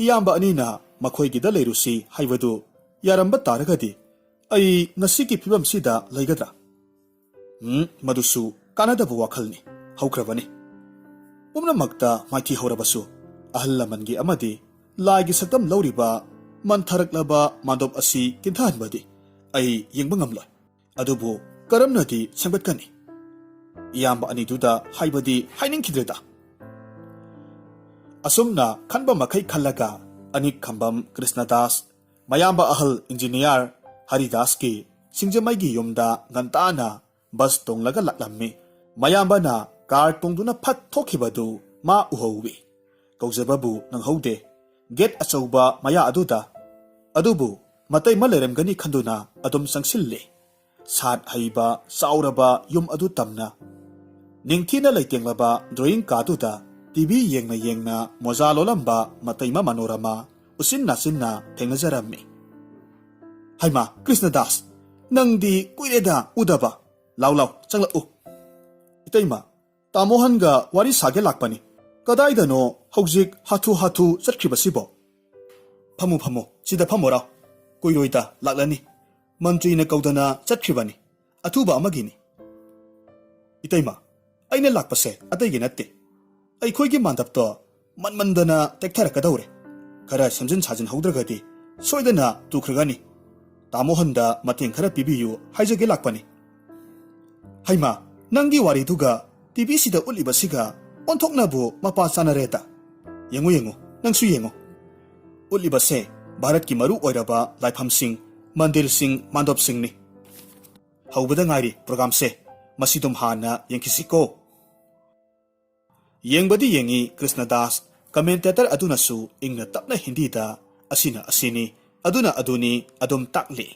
ꯏꯌꯥꯝꯕ ꯑꯅꯤꯅ ꯃꯈꯣꯏꯒꯤꯗ ꯂꯩꯔꯨꯁꯤ ꯍꯥꯏꯕꯗꯨ ꯌꯥꯔꯝꯕ ꯇꯥꯔꯒꯗꯤ ꯑꯩ ꯉꯁꯤꯒꯤ ꯐꯤꯕꯝꯁꯤꯗ ꯂꯩꯒꯗ꯭ꯔꯥ? ꯎꯝ, ꯃꯗꯨꯁꯨ ꯀꯥꯟꯅꯗꯕ ꯋꯥꯈꯜꯅꯤ꯫ ꯍꯧꯈ꯭ꯔꯕꯅꯤ꯫ ꯄꯨꯝꯅꯃꯛꯇ ꯃꯥꯏꯊꯤꯍꯧꯔꯕꯁꯨ, ꯑꯍꯜ ꯂꯃꯟꯒꯤ ꯑꯃꯗꯤ ꯂꯥꯏꯒꯤ ꯁꯛꯇꯝ ꯂꯧꯔꯤꯕ ꯃꯟꯊꯔꯛꯂꯕ ꯃꯥꯟꯗꯣꯞ ꯑꯁꯤ ꯀꯤꯟꯊꯍꯟꯕꯗꯤ ꯑꯩ ꯌꯦꯡꯕ ꯉꯝꯂꯣꯏ꯫ ꯑꯗꯨꯕꯨ ꯀꯔꯝꯅꯗꯤ ꯁꯦꯝꯒꯠꯀꯅꯤ? ꯏꯌꯥꯝꯕ ꯑꯅꯤꯗꯨꯗ ꯍꯥꯏꯕꯗꯤ ꯍꯥꯏꯅꯤꯡꯈꯤꯗ꯭ꯔꯦꯗ꯫ ꯑꯁꯨꯝꯅ ꯈꯟꯕ ꯃꯈꯩ ꯈꯜꯂꯒ ꯑꯅꯤꯛ ꯈꯝꯕꯝ ꯀ꯭ꯔꯤꯁꯅꯗꯥꯁ ꯃꯌꯥꯝꯕ ꯑꯍꯜ ꯏꯟꯖꯤꯅꯤꯌꯥꯔ ꯍꯔꯤꯗꯥꯁꯀꯤ ꯁꯤꯡꯖꯃꯩꯒꯤ ꯌꯨꯝꯗ ꯉꯟꯇꯥꯅ ꯕꯁ ꯇꯣꯡꯂꯒ ꯂꯥꯛꯂꯝꯃꯤ꯫ ꯃꯌꯥꯝꯕꯅ ꯀꯥꯔ ꯇꯣꯡꯗꯨꯅ ꯐꯠ ꯊꯣꯛꯈꯤꯕꯗꯨ ꯃꯥ ꯎꯍꯧꯏ꯫ ꯀꯧꯖꯕꯕꯨ ꯅꯪꯍꯧꯗꯦ꯫ ꯒꯦꯠ ꯑꯆꯧꯕ ꯃꯌꯥ ꯑꯗꯨꯗ꯫ ꯑꯗꯨꯕꯨ ꯃꯇꯩꯃ ꯂꯩꯔꯝꯒꯅꯤ ꯈꯟꯗꯨꯅ ꯑꯗꯨꯝ ꯆꯪꯁꯤꯜꯂꯦ꯫ ꯁꯥꯠ ꯍꯩꯕ ꯆꯥꯎꯔꯕ ꯌꯨꯝ ꯑꯗꯨ ꯇꯝꯅ ꯅꯤꯡꯊꯤꯅ ꯂꯩꯇꯦꯡꯂꯕ ꯗ꯭ꯔꯣꯌꯤꯡ ꯀꯥꯗꯨꯗ ꯇꯤ ꯚꯤ ꯌꯦꯡꯅ ꯌꯦꯡꯅ ꯃꯣꯖꯥ ꯂꯣꯜꯂꯝꯕ ꯃꯇꯩꯃ ꯃꯅꯣꯔꯃꯥ ꯎꯆꯤꯟ ꯅꯥꯆꯤꯟꯅ ꯊꯦꯡꯅꯖꯔꯝꯃꯤ꯫ "ꯍꯩꯃꯥ, ꯀ꯭ꯔꯤꯁꯅꯗꯥꯁ, ꯅꯪꯗꯤ ꯀꯨꯏꯔꯦꯗ ꯎꯗꯕ꯫ ꯂꯥꯎ ꯂꯥꯎ, ꯆꯪꯂꯛꯎ꯫" "ꯏꯇꯩꯃ, ꯇꯥ ꯃꯣꯍꯟꯒ ꯋꯥꯔꯤ ꯁꯥꯒꯦ ꯂꯥꯛꯄꯅꯤ꯫ ꯀꯗꯥꯏꯗꯅꯣ ꯍꯧꯖꯤꯛ ꯍꯥꯊꯨ ꯍꯥꯊꯨ ꯆꯠꯈ꯭ꯔꯤꯕꯁꯤꯕꯣ?" "ꯐꯝꯃꯨ ꯐꯝꯃꯨ, ꯁꯤꯗ ꯐꯝꯃꯨꯔꯣ꯫ ꯀꯨꯏꯔꯣꯏꯗ ꯂꯥꯛꯂꯅꯤ꯫ ꯃꯟꯇ꯭ꯔꯤꯅ ꯀꯧꯗꯅ ꯆꯠꯈ꯭ꯔꯤꯕꯅꯤ꯫ ꯑꯊꯨꯕ ꯑꯃꯒꯤꯅꯤ꯫" "ꯏꯇꯩꯃ, ꯑꯩꯅ ꯂꯥꯛꯄꯁꯦ ꯑꯇꯩꯒꯤ ꯅꯠꯇꯦ꯫ ꯑꯩꯈꯣꯏꯒꯤ ꯃꯥꯟꯗꯞꯇꯣ ꯃꯟꯃꯟꯗꯅ ꯇꯦꯛꯊꯔꯛꯀꯗꯧꯔꯦ꯫ ꯈꯔ ꯁꯦꯝꯖꯤꯟ ꯁꯥꯖꯤꯟꯍꯧꯗ꯭ꯔꯒꯗꯤ ꯁꯣꯏꯗꯅ ꯇꯨꯈ꯭ꯔꯒꯅꯤ꯫ ꯇꯥ ꯃꯣꯍꯟꯗ ꯃꯇꯦꯡ ꯈꯔ ꯄꯤꯕꯤꯌꯨ ꯍꯥꯏꯖꯒꯦ ꯂꯥꯛꯄꯅꯤ꯫" "ꯍꯩꯃꯥ, ꯅꯪꯒꯤ ꯋꯥꯔꯤꯗꯨꯒ ꯇꯤ ꯚꯤꯁꯤꯗ ꯎꯠꯂꯤꯕꯁꯤꯒ ꯑꯣꯟꯊꯣꯛꯅꯕꯨ ꯃꯄꯥ ꯆꯥꯅꯔꯦꯗ꯫ ꯌꯦꯡꯉꯨ ꯌꯦꯡꯉꯨ, ꯅꯪꯁꯨ ꯌꯦꯡꯉꯨ꯫ ꯎꯠꯂꯤꯕꯁꯦ ꯚꯥꯔꯠꯀꯤ ꯃꯔꯨ ꯑꯣꯏꯔꯕ ꯂꯥꯏꯐꯝꯁꯤꯡ, ꯃꯟꯗꯤꯔꯁꯤꯡ, ꯃꯥꯟꯗꯣꯞꯁꯤꯡꯅꯤ꯫ ꯍꯧꯕꯗ ꯉꯥꯏꯔꯤ ꯄ꯭ꯔꯣꯒꯥꯝꯁꯦ꯫ ꯃꯁꯤꯗꯨꯝ ꯍꯥꯟꯅ ꯌꯦꯡꯈꯤꯁꯤꯀꯣ꯫" ꯌꯦꯡꯕꯗꯤ ꯌꯦꯡꯉꯤ ꯀ꯭ꯔꯤꯁꯅꯗꯥꯁ, ꯀꯃꯦꯟꯇꯦꯇꯔ ꯑꯗꯨꯅꯁꯨ ꯏꯪꯅ ꯇꯞꯅ ꯍꯤꯟꯗꯤꯗ "ꯑꯁꯤꯅ ꯑꯁꯤꯅꯤ, ꯑꯗꯨꯅ ꯑꯗꯨꯅꯤ" ꯑꯗꯨꯝ ꯇꯥꯛꯂꯤ꯫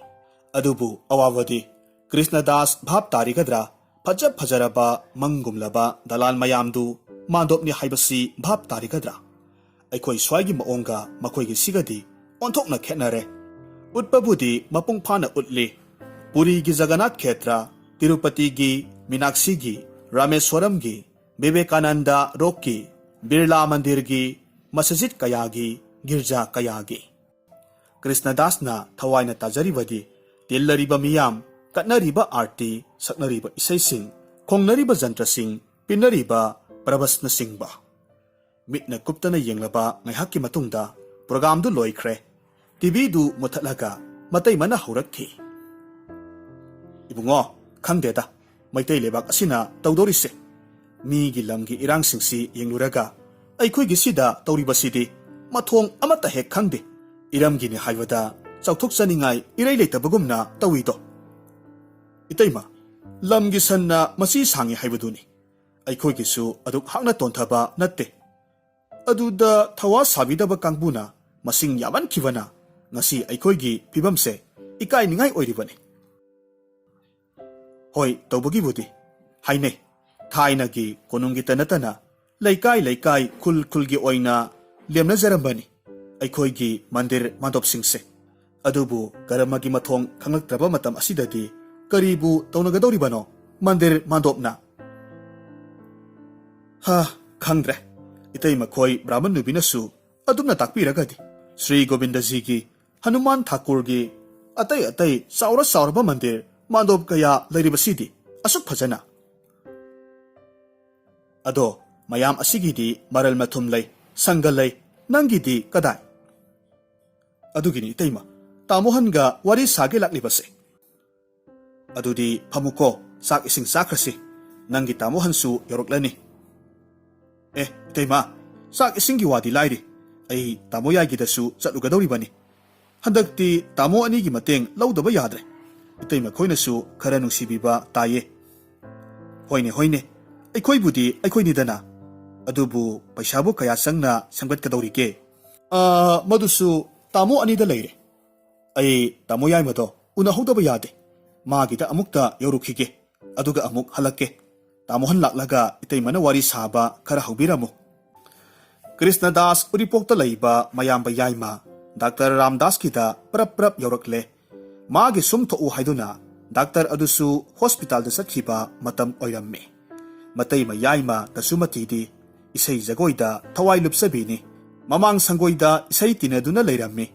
ꯑꯗꯨꯕꯨ ꯑꯋꯥꯕꯗꯤ ꯀ꯭ꯔꯤꯁꯅꯗꯥꯁ ꯚꯥꯞ ꯇꯥꯔꯤꯒꯗ꯭ꯔꯥ, ꯐꯖ ꯐꯖꯔꯕ ꯃꯪꯒꯨꯝꯂꯕ ꯗꯂꯥꯟ ꯃꯌꯥꯝꯗꯨ ꯃꯥꯟꯗꯣꯞꯅꯤ ꯍꯥꯏꯕꯁꯤ ꯚꯥꯞ ꯇꯥꯔꯤꯒꯗ꯭ꯔꯥ? ꯑꯩꯈꯣꯏ ꯁ꯭ꯋꯥꯏꯒꯤ ꯃꯑꯣꯡꯒ ꯃꯈꯣꯏꯒꯤꯁꯤꯒꯗꯤ ꯑꯣꯟꯊꯣꯛꯅ ꯈꯦꯠꯅꯔꯦ꯫ ꯎꯠꯄꯕꯨꯗꯤ ꯃꯄꯨꯡ ꯐꯥꯅ ꯎꯠꯂꯤ꯫ ꯄꯨꯔꯤꯒꯤ ꯖꯒꯟꯅꯥꯊ ꯈꯦꯇ꯭ꯔ, ꯇꯤꯔꯨꯄꯇꯤꯒꯤ, ꯃꯤꯅꯥꯛꯁꯤꯒꯤ, ꯔꯥꯃꯦꯁ꯭ꯋꯔꯝꯒꯤ, ꯕꯤꯕꯦꯀꯥꯅꯟꯗ ꯔꯣꯛꯀꯤ, ꯕꯤꯔꯂꯥ ꯃꯟꯗꯤꯔꯒꯤ, ꯃꯁꯖꯤꯗ ꯀꯌꯥꯒꯤ, ꯒꯤꯔꯖꯥ ꯀꯌꯥꯒꯤ꯫ ꯀ꯭ꯔꯤꯁꯅꯗꯥꯁꯅ ꯊꯋꯥꯏꯅ ꯇꯥꯖꯔꯤꯕꯗꯤ ꯇꯤꯜꯂꯔꯤꯕ ꯃꯤꯌꯥꯝ, ꯀꯠꯅꯔꯤꯕ ꯑꯥꯔꯇꯤ, ꯁꯛꯅꯔꯤꯕ ꯏꯁꯩꯁꯤꯡ, ꯈꯣꯡꯅꯔꯤꯕ ꯖꯟꯇ꯭ꯔꯁꯤꯡ, ꯄꯤꯟꯅꯔꯤꯕ ꯄ꯭ꯔꯕꯁꯅꯆꯤꯡꯕ꯫ ꯃꯤꯠꯅ ꯀꯨꯞꯇꯅ ꯌꯦꯡꯂꯕ ꯉꯥꯏꯍꯥꯛꯀꯤ ꯃꯇꯨꯡꯗ ꯄ꯭ꯔꯣꯒꯥꯝꯗꯨ ꯂꯣꯏꯈ꯭ꯔꯦ꯫ ꯇꯤ ꯚꯤꯗꯨ ꯃꯨꯊꯠꯂꯒ ꯃꯇꯩꯃꯅ ꯍꯧꯔꯛꯈꯤ꯫ "ꯏꯕꯨꯡꯉꯣ, ꯈꯪꯗꯦꯗ, ꯃꯩꯇꯩ ꯂꯩꯕꯥꯛ ꯑꯁꯤꯅ ꯇꯧꯗꯧꯔꯤꯁꯦ꯫ ꯃꯤꯒꯤ ꯂꯝꯒꯤ ꯏꯔꯥꯡꯁꯤꯡꯁꯤ ꯌꯦꯡꯂꯨꯔꯒ ꯑꯩꯈꯣꯏꯒꯤꯁꯤꯗ ꯇꯧꯔꯤꯕꯁꯤꯗꯤ ꯃꯊꯣꯡ ꯑꯃꯠꯇ ꯍꯦꯛ ꯈꯪꯗꯦ꯫ ꯏꯔꯝꯒꯤꯅꯤ ꯍꯥꯏꯕꯗ ꯆꯥꯎꯊꯣꯛꯆꯅꯤꯡꯉꯥꯏ ꯏꯔꯩ ꯂꯩꯇꯕꯒꯨꯝꯅ ꯇꯧꯏꯗꯣ꯫ ꯏꯇꯩꯃ, ꯂꯝꯒꯤ ꯁꯟꯅ ꯃꯆꯤ ꯁꯥꯡꯉꯤ ꯍꯥꯏꯕꯗꯨꯅꯤ꯫ ꯑꯩꯈꯣꯏꯒꯤꯁꯨ ꯑꯗꯨꯛ ꯍꯥꯛꯅ ꯇꯣꯟꯊꯕ ꯅꯠꯇꯦ꯫ ꯑꯗꯨꯗ ꯊꯋꯥ ꯁꯥꯕꯤꯗꯕ ꯀꯥꯡꯕꯨꯅ ꯃꯁꯤꯡ ꯌꯥꯝꯃꯟꯈꯤꯕꯅ ꯉꯁꯤ ꯑꯩꯈꯣꯏꯒꯤ ꯐꯤꯕꯝꯁꯦ ꯏꯀꯥꯏꯅꯤꯡꯉꯥꯏ ꯑꯣꯏꯔꯤꯕꯅꯤ꯫ ꯍꯣꯏ, ꯇꯧꯕꯒꯤꯕꯨꯗꯤ ꯍꯥꯏꯅꯩ꯫ ꯊꯥꯏꯅꯒꯤ ꯀꯣꯅꯨꯡꯒꯤꯇ ꯅꯠꯇꯅ ꯂꯩꯀꯥꯏ ꯂꯩꯀꯥꯏ, ꯈꯨꯜ ꯈꯨꯜꯒꯤ ꯑꯣꯏꯅ ꯂꯦꯝꯅꯖꯔꯝꯕꯅꯤ ꯑꯩꯈꯣꯏꯒꯤ ꯃꯟꯗꯤꯔ ꯃꯥꯟꯗꯣꯞꯁꯤꯡꯁꯦ꯫ ꯑꯗꯨꯕꯨ ꯀꯔꯃꯒꯤ ꯃꯊꯣꯡ ꯈꯪꯂꯛꯇ꯭ꯔꯕ ꯃꯇꯝ ꯑꯁꯤꯗꯗꯤ ꯀꯔꯤꯕꯨ ꯇꯧꯅꯒꯗꯧꯔꯤꯕꯅꯣ ꯃꯟꯗꯤꯔ ꯃꯥꯟꯗꯣꯞꯅ? ꯍꯥ, ꯈꯪꯗ꯭ꯔꯦ꯫ ꯏꯇꯩ ꯃꯈꯣꯏ ꯕ꯭ꯔꯥꯍꯃꯟ ꯅꯨꯕꯤꯅꯁꯨ ꯑꯗꯨꯝꯅ ꯇꯥꯛꯄꯤꯔꯒꯗꯤ ꯁ꯭ꯔꯤ ꯒꯣꯕꯤꯟꯗꯖꯤꯒꯤ, ꯍꯅꯨꯃꯥꯟ ꯊꯥꯀꯨꯔꯒꯤ, ꯑꯇꯩ ꯑꯇꯩ ꯆꯥꯎꯔ ꯆꯥꯎꯔꯕ ꯃꯟꯗꯤꯔ ꯃꯥꯟꯗꯣꯞ ꯀꯌꯥ ꯂꯩꯔꯤꯕꯁꯤꯗꯤ ꯑꯁꯨꯛ ꯐꯖꯅ꯫ ꯑꯗꯣ ꯃꯌꯥꯝ ꯑꯁꯤꯒꯤꯗꯤ ꯃꯔꯜ ꯃꯊꯨꯝ ꯂꯩ, ꯁꯪꯒ ꯂꯩ, ꯅꯪꯒꯤꯗꯤ ꯀꯗꯥꯏ? ꯑꯗꯨꯒꯤꯅꯤ ꯏꯇꯩꯃ, ꯇꯥꯃꯣꯍꯟꯒ ꯋꯥꯔꯤ ꯁꯥꯒꯦ ꯂꯥꯛꯂꯤꯕꯁꯦ꯫ ꯑꯗꯨꯗꯤ ꯐꯝꯃꯨꯀꯣ, ꯆꯥꯛ ꯏꯁꯤꯡ ꯆꯥꯈ꯭ꯔꯁꯤ꯫ ꯅꯪꯒꯤ ꯇꯥꯃꯣꯍꯟꯁꯨ ꯌꯧꯔꯛꯂꯅꯤ꯫ ꯑꯦ, ꯏꯇꯩꯃ, ꯆꯥꯛ ꯏꯁꯤꯡꯒꯤ ꯋꯥꯗꯤ ꯂꯥꯏꯔꯤ, ꯑꯩ ꯇꯥꯃꯣ ꯌꯥꯏꯒꯤꯗꯁꯨ ꯆꯠꯂꯨꯒꯗꯧꯔꯤꯕꯅꯤ꯫ ꯍꯟꯗꯛꯇꯤ ꯇꯥꯃꯣ ꯑꯅꯤꯒꯤ ꯃꯇꯦꯡ ꯂꯧꯗꯕ ꯌꯥꯗ꯭ꯔꯦ꯫ ꯏꯇꯩꯃ ꯈꯣꯏꯅꯁꯨ ꯈꯔ ꯅꯨꯡꯁꯤꯕꯤꯕ ꯇꯥꯏꯌꯦ꯫ ꯍꯣꯏꯅꯦ, ꯍꯣꯏꯅꯦ, ꯑꯩꯈꯣꯏꯕꯨꯗꯤ ꯑꯩꯈꯣꯏꯅꯤꯗꯅ꯫ ꯑꯗꯨꯕꯨ ꯄꯩꯁꯥꯕꯨ ꯀꯌꯥ ꯆꯪꯅ ꯁꯦꯝꯒꯠꯀꯗꯧꯔꯤꯒꯦ? ꯑꯥ, ꯃꯗꯨꯁꯨ ꯇꯥꯃꯣ ꯑꯅꯤꯗ ꯂꯩꯔꯦ꯫ ꯑꯩ ꯇꯥꯃꯣ ꯌꯥꯏꯃꯗꯣ ꯎꯅꯍꯧꯗꯕ ꯌꯥꯗꯦ꯫ ꯃꯥꯒꯤꯗ ꯑꯃꯨꯛꯇ ꯌꯧꯔꯨꯈꯤꯒꯦ, ꯑꯗꯨꯒ ꯑꯃꯨꯛ ꯍꯜꯂꯛꯀꯦ꯫ ꯇꯥꯃꯣꯍꯟ ꯂꯥꯛꯂꯒ ꯏꯇꯩꯃꯅ ꯋꯥꯔꯤ ꯁꯥꯕ ꯈꯔ ꯍꯧꯕꯤꯔꯝꯃꯨ꯫ ꯀ꯭ꯔꯤꯁꯅꯗꯥꯁ ꯎꯔꯤꯄꯣꯛꯇ ꯂꯩꯕ ꯃꯌꯥꯝꯕ ꯌꯥꯏꯃ ꯗꯥꯛꯇꯔ ꯔꯥꯝꯗꯥꯁꯀꯤꯗ ꯄ꯭ꯔꯞ ꯄ꯭ꯔꯞ ꯌꯧꯔꯛꯂꯦ꯫ ꯃꯥꯒꯤ ꯁꯨꯝ ꯊꯣꯛꯎ ꯍꯥꯏꯗꯨꯅ ꯗꯥꯛꯇꯔ ꯑꯗꯨꯁꯨ ꯍꯣꯁꯄꯤꯇꯥꯜꯗ ꯆꯠꯈꯤꯕ ꯃꯇꯝ ꯑꯣꯏꯔꯝꯃꯤ꯫ ꯃꯇꯩ ꯃꯌꯥꯏꯃ ꯗꯁꯨꯃꯇꯤꯗꯤ ꯏꯁꯩ ꯖꯒꯣꯏꯗ ꯊꯋꯥꯏ ꯂꯨꯞꯆꯕꯤꯅꯤ꯫ ꯃꯃꯥꯡ ꯁꯪꯒꯣꯏꯗ ꯏꯁꯩ ꯇꯤꯟꯅꯗꯨꯅ ꯂꯩꯔꯝꯃꯤ꯫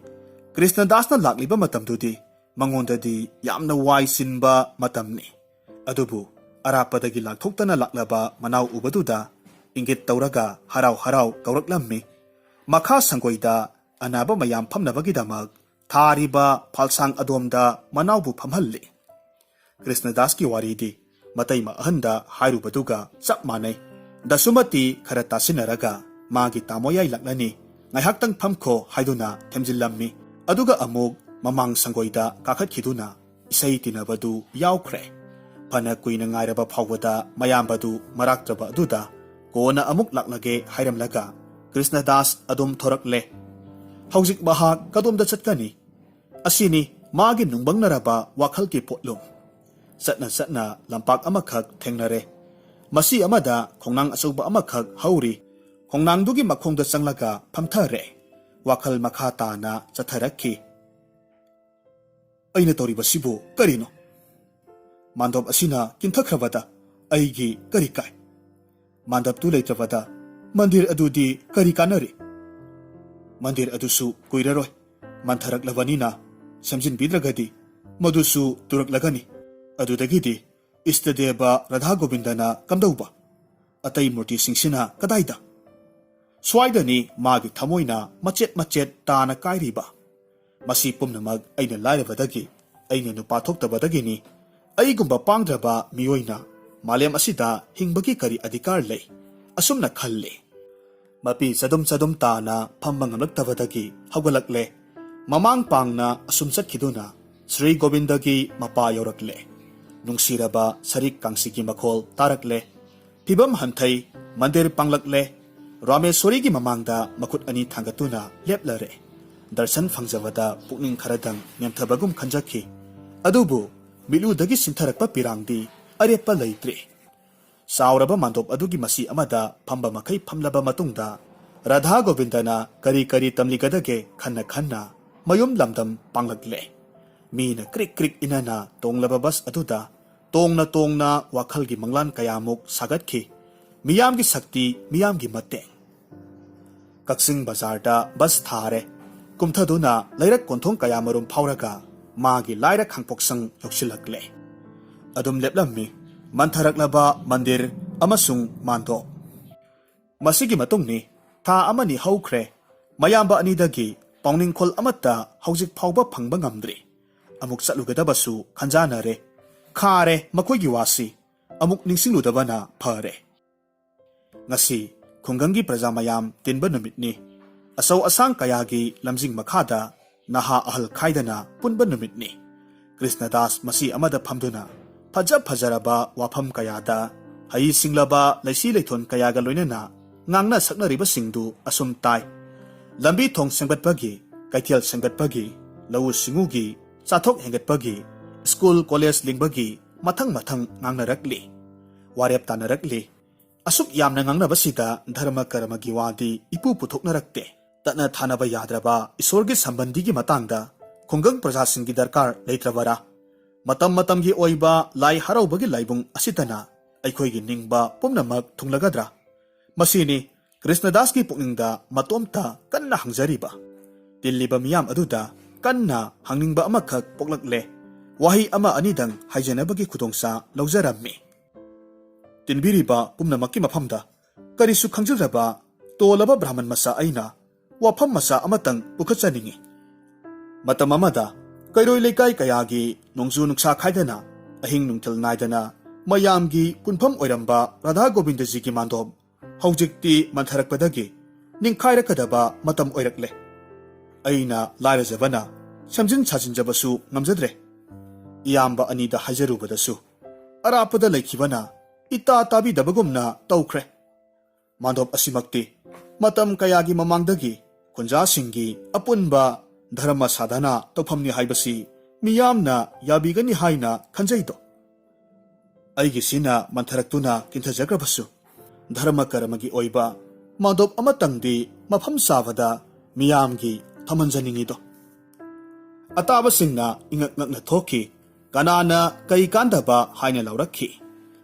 ꯀ꯭ꯔꯤꯁꯅꯗꯥꯁꯅ ꯂꯥꯛꯂꯤꯕ ꯃꯇꯝꯗꯨꯗꯤ ꯃꯉꯣꯟꯗꯗꯤ ꯌꯥꯝꯅ ꯋꯥꯏ ꯆꯤꯟꯕ ꯃꯇꯝꯅꯤ꯫ ꯑꯗꯨꯕꯨ ꯑꯔꯥꯞꯄꯗꯒꯤ ꯂꯥꯛꯊꯣꯛꯇꯅ ꯂꯥꯛꯂꯕ ꯃꯅꯥꯎ ꯎꯕꯗꯨꯗ ꯏꯪꯒꯤꯠ ꯇꯧꯔꯒ ꯍꯔꯥꯎ ꯍꯔꯥꯎ ꯀꯧꯔꯛꯂꯝꯃꯤ꯫ ꯃꯈꯥ ꯁꯪꯒꯣꯏꯗ ꯑꯅꯥꯕ ꯃꯌꯥꯝ ꯐꯝꯅꯕꯒꯤꯗꯃꯛ ꯊꯥꯔꯤꯕ ꯐꯥꯜꯁꯥꯡ ꯑꯗꯣꯝꯗ ꯃꯅꯥꯎꯕꯨ ꯐꯝꯍꯜꯂꯤ꯫ ꯀ꯭ꯔꯤꯁꯅꯗꯥꯁꯀꯤ ꯋꯥꯔꯤꯗꯤ ꯃꯇꯩꯃ ꯑꯍꯟꯗ ꯍꯥꯏꯔꯨꯕꯗꯨꯒ ꯆꯞ ꯃꯥꯟꯅꯩ꯫ ꯗꯁꯨꯃꯇꯤ ꯈꯔ ꯇꯥꯁꯤꯟꯅꯔꯒ ꯃꯥꯒꯤ ꯇꯥꯃꯣꯌꯥꯏ ꯂꯥꯛꯂꯅꯤ, ꯉꯥꯏꯍꯥꯛꯇꯪ ꯐꯝꯈꯣ ꯍꯥꯏꯗꯨꯅ ꯊꯦꯝꯖꯤꯜꯂꯝꯃꯤ꯫ ꯑꯗꯨꯒ ꯑꯃꯨꯛ ꯃꯃꯥꯡ ꯁꯪꯒꯣꯏꯗ ꯀꯥꯈꯠꯈꯤꯗꯨꯅ ꯏꯁꯩ ꯇꯤꯟꯅꯕꯗꯨ ꯌꯥꯎꯈ꯭ꯔꯦ꯫ ꯐꯅ ꯀꯨꯏꯅ ꯉꯥꯏꯔꯕ ꯐꯥꯎꯕꯗ ꯃꯌꯥꯝꯕꯗꯨ ꯃꯔꯥꯛꯇ꯭ꯔꯕ ꯑꯗꯨꯗ ꯀꯣꯟꯅ ꯑꯃꯨꯛ ꯂꯥꯛꯂꯒꯦ ꯍꯥꯏꯔꯝꯂꯒ ꯀ꯭ꯔꯤꯁꯅꯗꯥꯁ ꯑꯗꯨꯝ ꯊꯣꯔꯛꯂꯦ꯫ ꯍꯧꯖꯤꯛ ꯃꯍꯥꯛ ꯀꯗꯣꯝꯗ ꯆꯠꯀꯅꯤ? ꯑꯁꯤꯅꯤ ꯃꯥꯒꯤ ꯅꯨꯡꯕꯪꯅꯔꯕ ꯋꯥꯈꯜꯒꯤ ꯄꯣꯠꯂꯨꯝ꯫ ꯆꯠꯅ ꯆꯠꯅ ꯂꯝꯄꯥꯛ ꯑꯃꯈꯛ ꯊꯦꯡꯅꯔꯦ꯫ ꯃꯁꯤ ꯑꯃꯗ ꯈꯣꯡꯅꯥꯡ ꯑꯆꯧꯕ ꯑꯃꯈꯛ ꯍꯧꯔꯤ꯫ ꯈꯣꯡꯅꯥꯡꯗꯨꯒꯤ ꯃꯈꯣꯡꯗ ꯆꯪꯂꯒ ꯐꯝꯊꯔꯦ꯫ ꯋꯥꯈꯜ ꯃꯈꯥ ꯇꯥꯅ ꯆꯠꯊꯔꯛꯈꯤ꯫ "ꯑꯩꯅ ꯇꯧꯔꯤꯕꯁꯤꯕꯨ ꯀꯔꯤꯅꯣ? ꯃꯥꯟꯗꯣꯞ ꯑꯁꯤꯅ ꯀꯤꯟꯊꯈ꯭ꯔꯕꯗ ꯑꯩꯒꯤ ꯀꯔꯤ ꯀꯥꯏ? ꯃꯥꯟꯗꯞꯇꯨ ꯂꯩꯇ꯭ꯔꯕꯗ ꯃꯟꯗꯤꯔ ꯑꯗꯨꯗꯤ ꯀꯔꯤ ꯀꯥꯟꯅꯔꯤ? ꯃꯟꯗꯤꯔ ꯑꯗꯨꯁꯨ ꯀꯨꯏꯔꯔꯣꯏ, ꯃꯟꯊꯔꯛꯂꯕꯅꯤꯅ꯫ ꯁꯦꯝꯖꯤꯟꯕꯤꯗ꯭ꯔꯒꯗꯤ ꯃꯗꯨꯁꯨ ꯇꯨꯔꯛꯂꯒꯅꯤ꯫ ꯑꯗꯨꯗꯒꯤꯗꯤ ꯏꯁꯇꯗꯦꯕ ꯔꯥꯙꯥ ꯒꯣꯕꯤꯟꯗꯅ ꯀꯝꯗꯧꯕ? ꯑꯇꯩ ꯃꯨꯔꯇꯤꯁꯤꯡꯁꯤꯅ ꯀꯗꯥꯏꯗ?" ꯁ꯭ꯋꯥꯏꯗꯅꯤ ꯃꯥꯒꯤ ꯊꯃꯣꯏꯅ ꯃꯆꯦꯠ ꯃꯆꯦꯠ ꯇꯥꯅ ꯀꯥꯏꯔꯤꯕ꯫ "ꯃꯁꯤ ꯄꯨꯝꯅꯃꯛ ꯑꯩꯅ ꯂꯥꯏꯔꯕꯗꯒꯤ, ꯑꯩꯅ ꯅꯨꯄꯥ ꯊꯣꯛꯇꯕꯗꯒꯤꯅꯤ꯫ ꯑꯩꯒꯨꯝꯕ ꯄꯥꯡꯗ꯭ꯔꯕ ꯃꯤꯑꯣꯏꯅ ꯃꯥꯂꯦꯝ ꯑꯁꯤꯗ ꯍꯤꯡꯕꯒꯤ ꯀꯔꯤ ꯑꯙꯤꯀꯥꯔ ꯂꯩ?" ꯑꯁꯨꯝꯅ ꯈꯜꯂꯤ꯫ ꯃꯄꯤ ꯆꯗꯨꯝ ꯆꯗꯨꯝ ꯇꯥꯅ ꯐꯝꯕ ꯉꯝꯂꯛꯇꯕꯗꯒꯤ ꯍꯧꯒꯠꯂꯛꯂꯦ꯫ ꯃꯃꯥꯡ ꯄꯥꯡꯅ ꯑꯁꯨꯝ ꯆꯠꯈꯤꯗꯨꯅ ꯁ꯭ꯔꯤ ꯒꯣꯕꯤꯟꯗꯒꯤ ꯃꯄꯥ ꯌꯧꯔꯛꯂꯦ꯫ ꯅꯨꯡꯁꯤꯔꯕ ꯁꯔꯤꯛ ꯀꯥꯡꯁꯤꯒꯤ ꯃꯈꯣꯜ ꯇꯥꯔꯛꯂꯦ꯫ ꯐꯤꯕꯝ ꯍꯟꯊꯩ, ꯃꯟꯗꯤꯔ ꯄꯥꯡꯂꯛꯂꯦ꯫ ꯔꯥꯃꯦꯁ꯭ꯋꯔꯤꯒꯤ ꯃꯃꯥꯡꯗ ꯃꯈꯨꯠ ꯑꯅꯤ ꯊꯥꯡꯒꯠꯇꯨꯅ ꯂꯦꯞꯂꯔꯦ꯫ ꯗꯔꯁꯟ ꯐꯪꯖꯕꯗ ꯄꯨꯛꯅꯤꯡ ꯈꯔꯗꯪ ꯅꯦꯝꯊꯕꯒꯨꯝ ꯈꯟꯖꯈꯤ꯫ ꯑꯗꯨꯕꯨ ꯃꯤꯠꯂꯨꯗꯒꯤ ꯁꯤꯟꯊꯔꯛꯄ ꯄꯤꯔꯥꯡꯗꯤ ꯑꯔꯦꯞꯄ ꯂꯩꯇ꯭ꯔꯦ꯫ ꯆꯥꯎꯔꯕ ꯃꯥꯟꯗꯣꯞ ꯑꯗꯨꯒꯤ ꯃꯁꯤ ꯑꯃꯗ ꯐꯝꯕ ꯃꯈꯩ ꯐꯝꯂꯕ ꯃꯇꯨꯡꯗ, ꯔꯥꯙꯥ ꯒꯣꯕꯤꯟꯗꯅ ꯀꯔꯤ ꯀꯔꯤ ꯇꯝꯂꯤꯒꯗꯒꯦ ꯈꯟꯅ ꯈꯟꯅ ꯃꯌꯨꯝ ꯂꯝꯗꯝ ꯄꯥꯡꯂꯛꯂꯦ꯫ ꯃꯤꯅ ꯀ꯭ꯔꯤꯛ ꯀ꯭ꯔꯤꯛ ꯏꯅꯅ ꯇꯣꯡꯂꯕ ꯕꯁ ꯑꯗꯨꯗ ꯇꯣꯡꯅ ꯇꯣꯡꯅ ꯋꯥꯈꯜꯒꯤ ꯃꯪꯂꯥꯟ ꯀꯌꯥꯃꯨꯛ ꯁꯥꯒꯠꯈꯤ꯫ ꯃꯤꯌꯥꯝꯒꯤ ꯁꯛꯇꯤ, ꯃꯤꯌꯥꯝꯒꯤ ꯃꯇꯦꯡ꯫ ꯀꯛꯆꯤꯡ ꯕꯖꯥꯔꯗ ꯕꯁ ꯊꯥꯔꯦ꯫ ꯀꯨꯝꯊꯗꯨꯅ ꯂꯩꯔꯛ ꯀꯣꯟꯊꯣꯡ ꯀꯌꯥꯃꯔꯨꯝ ꯐꯥꯎꯔꯒ ꯃꯥꯒꯤ ꯂꯥꯏꯔ ꯈꯥꯡꯄꯣꯛꯁꯪ ꯌꯧꯁꯤꯜꯂꯛꯂꯦ꯫ ꯑꯗꯨꯝ ꯂꯦꯞꯂꯝꯃꯤ꯫ ꯃꯟꯊꯔꯛꯂꯕ ꯃꯟꯗꯤꯔ ꯑꯃꯁꯨꯡ ꯃꯥꯟꯗꯣꯞ꯫ ꯃꯁꯤꯒꯤ ꯃꯇꯨꯡꯅꯤ꯫ ꯊꯥ ꯑꯃꯅꯤ ꯍꯧꯈ꯭ꯔꯦ꯫ ꯃꯌꯥꯝꯕ ꯑꯅꯤꯗꯒꯤ ꯄꯥꯎꯅꯤꯡꯈꯣꯜ ꯑꯃꯠꯇ ꯍꯧꯖꯤꯛ ꯐꯥꯎꯕ ꯐꯪꯕ ꯉꯝꯗ꯭ꯔꯤ꯫ ꯑꯃꯨꯛ ꯆꯠꯂꯨꯒꯗꯕꯁꯨ ꯈꯟꯖꯥꯅꯔꯦ꯫ ꯈꯥꯔꯦ ꯃꯈꯣꯏꯒꯤ ꯋꯥꯁꯤ꯫ ꯑꯃꯨꯛ ꯅꯤꯡꯁꯤꯡꯂꯨꯗꯕꯅ ꯐꯔꯦ꯫ ꯉꯁꯤ ꯈꯨꯡꯒꯪꯒꯤ ꯄ꯭ꯔꯖꯥ ꯃꯌꯥꯝ ꯇꯤꯟꯕ ꯅꯨꯃꯤꯠꯅꯤ꯫ ꯑꯆꯧ ꯑꯁꯥꯡ ꯀꯌꯥꯒꯤ ꯂꯝꯖꯤꯡ ꯃꯈꯥꯗ ꯅꯍꯥ ꯑꯍꯜ ꯈꯥꯏꯗꯅ ꯄꯨꯟꯕ ꯅꯨꯃꯤꯠꯅꯤ꯫ ꯀ꯭ꯔꯤꯁꯅꯗꯥꯁ ꯃꯁꯤ ꯑꯃꯗ ꯐꯝꯗꯨꯅ ꯐꯖ ꯐꯖꯔꯕ ꯋꯥꯐꯝ ꯀꯌꯥꯗ ꯍꯩ ꯁꯤꯡꯂꯕ ꯂꯩꯁꯤ ꯂꯩꯊꯣꯟ ꯀꯌꯥꯒ ꯂꯣꯏꯅꯅ ꯉꯥꯡꯅ ꯁꯛꯅꯔꯤꯕꯁꯤꯡꯗꯨ ꯑꯁꯨꯝ ꯇꯥꯏ꯫ ꯂꯝꯕꯤ ꯊꯣꯡ ꯁꯦꯝꯒꯠꯄꯒꯤ, ꯀꯩꯊꯦꯜ ꯁꯦꯝꯒꯠꯄꯒꯤ, ꯂꯧꯎ ꯁꯤꯡꯎꯒꯤ, ꯆꯥꯊꯣꯛ ꯍꯦꯟꯒꯠꯄꯒꯤ, ꯁ꯭ꯀꯨꯜ ꯀꯣꯂꯦꯖ ꯂꯤꯡꯕꯒꯤ ꯃꯊꯪ ꯃꯊꯪ ꯉꯥꯡꯅꯔꯛꯂꯤ꯫ ꯋꯥꯔꯦꯞ ꯇꯥꯅꯔꯛꯂꯤ꯫ ꯑꯁꯨꯛ ꯌꯥꯝꯅ ꯉꯥꯡꯅꯕꯁꯤꯗ ꯙꯔꯃ ꯀꯔꯃꯒꯤ ꯋꯥꯗꯤ ꯏꯄꯨ ꯄꯨꯊꯣꯛꯅꯔꯛꯇꯦ꯫ ꯇꯠꯅ ꯊꯥꯅꯕ ꯌꯥꯗ꯭ꯔꯕ ꯏꯁꯣꯔꯒꯤ ꯁꯝꯕꯟꯗꯤꯒꯤ ꯃꯇꯥꯡꯗ ꯈꯨꯡꯒꯪ ꯄ꯭ꯔꯖꯥꯁꯤꯡꯒꯤ ꯗꯔꯀꯥꯔ ꯂꯩꯇ꯭ꯔꯕꯔꯥ? ꯃꯇꯝ ꯃꯇꯝꯒꯤ ꯑꯣꯏꯕ ꯂꯥꯏ ꯍꯔꯥꯎꯕꯒꯤ ꯂꯥꯏꯕꯨꯡ ꯑꯁꯤꯇꯅ ꯑꯩꯈꯣꯏꯒꯤ ꯅꯤꯡꯕ ꯄꯨꯝꯅꯃꯛ ꯊꯨꯡꯂꯒꯗ꯭ꯔꯥ? ꯃꯁꯤꯅꯤ ꯀ꯭ꯔꯤꯁꯅꯗꯥꯁꯀꯤ ꯄꯨꯛꯅꯤꯡꯗ ꯃꯇꯣꯝꯇ ꯀꯟꯅ ꯍꯪꯖꯔꯤꯕ꯫ ꯇꯤꯜꯂꯤꯕ ꯃꯤꯌꯥꯝ ꯑꯗꯨꯗ ꯀꯟꯅ ꯍꯪꯅꯤꯡꯕ ꯑꯃꯈꯛ ꯄꯣꯛꯂꯛꯂꯦ꯫ ꯋꯥꯍꯩ ꯑꯃ ꯑꯅꯤꯗꯪ ꯍꯥꯏꯖꯅꯕꯒꯤ ꯈꯨꯗꯣꯡꯆꯥ ꯂꯧꯖꯔꯝꯃꯤ꯫ ꯇꯤꯟꯕꯤꯔꯤꯕ ꯄꯨꯝꯅꯃꯛꯀꯤ ꯃꯐꯝꯗ ꯀꯔꯤꯁꯨ ꯈꯪꯖꯗ꯭ꯔꯕ ꯇꯣꯜꯂꯕ ꯕ꯭ꯔꯥꯍꯃꯟ ꯃꯆꯥ ꯑꯩꯅ ꯋꯥꯐꯝ ꯃꯆꯥ ꯑꯃꯇꯪ ꯄꯨꯈꯠꯆꯅꯤꯡꯏ꯫ ꯃꯇꯝ ꯑꯃꯗ ꯀꯩꯔꯣꯏ ꯂꯩꯀꯥꯏ ꯀꯌꯥꯒꯤ ꯅꯣꯡꯖꯨ ꯅꯨꯡꯁꯥ ꯈꯥꯏꯗꯅ ꯑꯍꯤꯡ ꯅꯨꯡꯊꯤꯜ ꯅꯥꯏꯗꯅ ꯃꯌꯥꯝꯒꯤ ꯄꯨꯟꯐꯝ ꯑꯣꯏꯔꯝꯕ ꯔꯥꯙꯥ ꯒꯣꯕꯤꯟꯗꯖꯤꯒꯤ ꯃꯥꯟꯗꯣꯞ ꯍꯧꯖꯤꯛꯇꯤ ꯃꯟꯊꯔꯛꯄꯗꯒꯤ ꯅꯤꯡꯈꯥꯏꯔꯛꯀꯗꯕ ꯃꯇꯝ ꯑꯣꯏꯔꯛꯂꯦ꯫ ꯑꯩꯅ ꯂꯥꯏꯔꯖꯕꯅ ꯁꯦꯝꯖꯤꯟ ꯁꯥꯖꯤꯟꯖꯕꯁꯨ ꯉꯝꯖꯗ꯭ꯔꯦ꯫ ꯏꯌꯥꯝꯕ ꯑꯅꯤꯗ ꯍꯥꯏꯖꯔꯨꯕꯗꯁꯨ ꯑꯔꯥꯞꯄꯗ ꯂꯩꯈꯤꯕꯅ ꯏꯇꯥ ꯇꯥꯕꯤꯗꯕꯒꯨꯝꯅ ꯇꯧꯈ꯭ꯔꯦ꯫ ꯃꯥꯟꯗꯣꯞ ꯑꯁꯤꯃꯛꯇꯤ ꯃꯇꯝ ꯀꯌꯥꯒꯤ ꯃꯃꯥꯡꯗꯒꯤ ꯈꯨꯟꯖꯥꯁꯤꯡꯒꯤ ꯑꯄꯨꯟꯕ ꯙꯔꯃ ꯁꯥꯙꯅ ꯇꯧꯐꯝꯅꯤ ꯍꯥꯏꯕꯁꯤ ꯃꯤꯌꯥꯝꯅ ꯌꯥꯕꯤꯒꯅꯤ ꯍꯥꯏꯅ ꯈꯟꯖꯩꯗꯣ꯫ ꯑꯩꯒꯤꯁꯤꯅ ꯃꯟꯊꯔꯛꯇꯨꯅ ꯀꯤꯟꯊꯖꯈ꯭ꯔꯕꯁꯨ, ꯙꯔꯃ ꯀꯔꯃꯒꯤ ꯑꯣꯏꯕ ꯃꯥꯟꯗꯣꯞ ꯑꯃꯇꯪꯗꯤ ꯃꯐꯝ ꯆꯥꯕꯗ ꯃꯤꯌꯥꯝꯒꯤ ꯊꯝꯍꯟꯖꯅꯤꯡꯉꯤꯗꯣ꯫ ꯑꯇꯥꯕꯁꯤꯡꯅ ꯏꯉꯛ ꯉꯛꯅ ꯊꯣꯛꯈꯤ꯫ ꯀꯅꯥꯅ ꯀꯔꯤ ꯀꯥꯟꯗꯕ ꯍꯥꯏꯅ ꯂꯧꯔꯛꯈꯤ?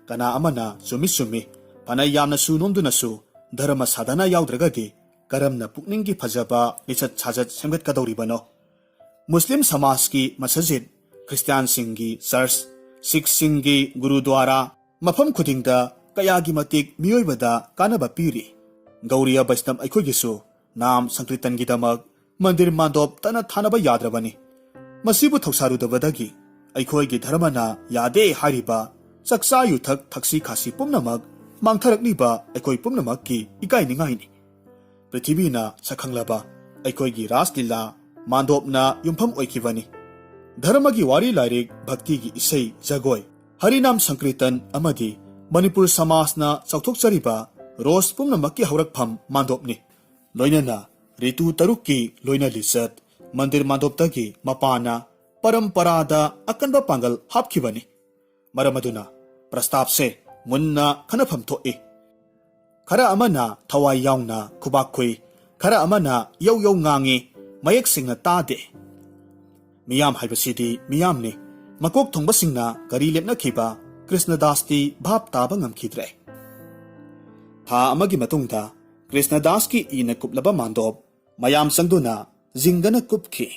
ꯀꯅꯥ ꯑꯃꯅ ꯆꯨꯝꯃꯤ ꯆꯨꯝꯃꯤ, ꯐꯅ ꯌꯥꯝꯅꯁꯨ ꯅꯣꯝꯗꯨꯅꯁꯨ ꯙꯔꯃ ꯁꯥꯙꯅ ꯌꯥꯎꯗ꯭ꯔꯒꯗꯤ ꯀꯔꯝꯅ ꯄꯨꯛꯅꯤꯡꯒꯤ ꯐꯖꯕ ꯂꯤꯆꯠ ꯁꯥꯖꯠ ꯁꯦꯝꯒꯠꯀꯗꯧꯔꯤꯕꯅꯣ? ꯃꯨꯁꯂꯤꯝ ꯁꯃꯥꯖꯀꯤ ꯃꯁꯖꯤꯗ, ꯈ꯭ꯔꯤꯁꯇꯤꯌꯥꯟꯁꯤꯡꯒꯤ ꯆꯔꯆ, ꯁꯤꯈꯁꯤꯡꯒꯤ ꯒꯨꯔꯨꯗ꯭ꯋꯥꯔꯥ, ꯃꯐꯝ ꯈꯨꯗꯤꯡꯗ ꯀꯌꯥꯒꯤ ꯃꯇꯤꯛ ꯃꯤꯑꯣꯏꯕꯗ ꯀꯥꯟꯅꯕ ꯄꯤꯔꯤ꯫ ꯒꯧꯔꯤꯌ ꯕꯩꯁꯅꯕ ꯑꯩꯈꯣꯏꯒꯤꯁꯨ ꯅꯥꯝ ꯁꯪꯀ꯭ꯔꯤꯇꯟꯒꯤꯗꯃꯛ ꯃꯟꯗꯤꯔ ꯃꯥꯟꯗꯣꯞ ꯇꯠꯅ ꯊꯥꯅꯕ ꯌꯥꯗ꯭ꯔꯕꯅꯤ꯫ ꯃꯁꯤꯕꯨ ꯊꯧꯁꯥꯔꯨꯗꯕꯗꯒꯤ ꯑꯩꯈꯣꯏꯒꯤ ꯙꯔꯃꯅ ꯌꯥꯗꯦ ꯍꯥꯏꯔꯤꯕ ꯆꯥꯛꯆꯥ ꯌꯨꯊꯛ ꯊꯛꯁꯤ ꯈꯥꯁꯤ ꯄꯨꯝꯅꯃꯛ ꯃꯥꯡꯊꯔꯛꯂꯤꯕ ꯑꯩꯈꯣꯏ ꯄꯨꯝꯅꯃꯛꯀꯤ ꯏꯀꯥꯏꯅꯤꯡꯉꯥꯏꯅꯤ꯫ ꯄ꯭ꯔꯤꯊꯤꯕꯤꯅ ꯁꯛꯈꯪꯂꯕ ꯑꯩꯈꯣꯏꯒꯤ ꯔꯥꯁ ꯂꯤꯂꯥ ꯃꯥꯟꯗꯣꯞꯅ ꯌꯨꯝꯐꯝ ꯑꯣꯏꯈꯤꯕꯅꯤ꯫ ꯙꯔꯃꯒꯤ ꯋꯥꯔꯤ ꯂꯥꯏꯔꯤꯛ, ꯚꯛꯇꯤꯒꯤ ꯏꯁꯩ, ꯖꯒꯣꯏ, ꯍꯔꯤꯅꯥꯝ ꯁꯪꯀ꯭ꯔꯤꯇꯟ ꯑꯃꯗꯤ ꯃꯅꯤꯄꯨꯔ ꯁꯃꯥꯖꯅ ꯆꯥꯎꯊꯣꯛꯆꯔꯤꯕ ꯔꯣꯁ ꯄꯨꯝꯅꯃꯛꯀꯤ ꯍꯧꯔꯛꯐꯝ ꯃꯥꯟꯗꯣꯞꯅꯤ꯫ ꯂꯣꯏꯅꯅ ꯔꯤꯇꯨ ꯇꯔꯨꯛꯀꯤ ꯂꯣꯏꯅ ꯂꯤꯆꯠ ꯃꯟꯗꯤꯔ ꯃꯥꯟꯗꯣꯞꯇꯒꯤ ꯃꯄꯥꯅ ꯄꯔꯝꯄꯔꯥꯗ ꯑꯀꯟꯕ ꯄꯥꯡꯒꯜ ꯍꯥꯞꯈꯤꯕꯅꯤ꯫ ꯃꯔꯝ ꯑꯗꯨꯅ ꯄ꯭ꯔꯁꯇꯥꯞꯁꯦ ꯃꯨꯟꯅ ꯈꯟꯅꯐꯝ ꯊꯣꯛꯏ꯫ ꯈꯔ ꯑꯃꯅ ꯊꯋꯥꯏ ꯌꯥꯎꯅ ꯈꯨꯕꯥꯛ ꯈꯨꯏ, ꯈꯔ ꯑꯃꯅ ꯌꯧ ꯌꯧ ꯉꯥꯡꯉꯤ, ꯃꯌꯦꯛ ꯁꯦꯡꯅ ꯇꯥꯗꯦ꯫ ꯃꯤꯌꯥꯝ ꯍꯥꯏꯕꯁꯤꯗꯤ ꯃꯤꯌꯥꯝꯅꯤ꯫ ꯃꯀꯣꯛ ꯊꯣꯡꯕꯁꯤꯡꯅ ꯀꯔꯤ ꯂꯦꯞꯅꯈꯤꯕ ꯀ꯭ꯔꯤꯁꯅꯗꯥꯁꯇꯤ ꯚꯥꯞ ꯇꯥꯕ ꯉꯝꯈꯤꯗ꯭ꯔꯦ꯫ ꯊꯥ ꯑꯃꯒꯤ ꯃꯇꯨꯡꯗ ꯀ꯭ꯔꯤꯁꯅꯗꯥꯁꯀꯤ ꯏꯅ ꯀꯨꯞꯂꯕ ꯃꯥꯟꯗꯣꯞ ꯃꯌꯥꯝ ꯆꯪꯗꯨꯅ ꯖꯤꯡꯗꯅ ꯀꯨꯞꯈꯤ꯫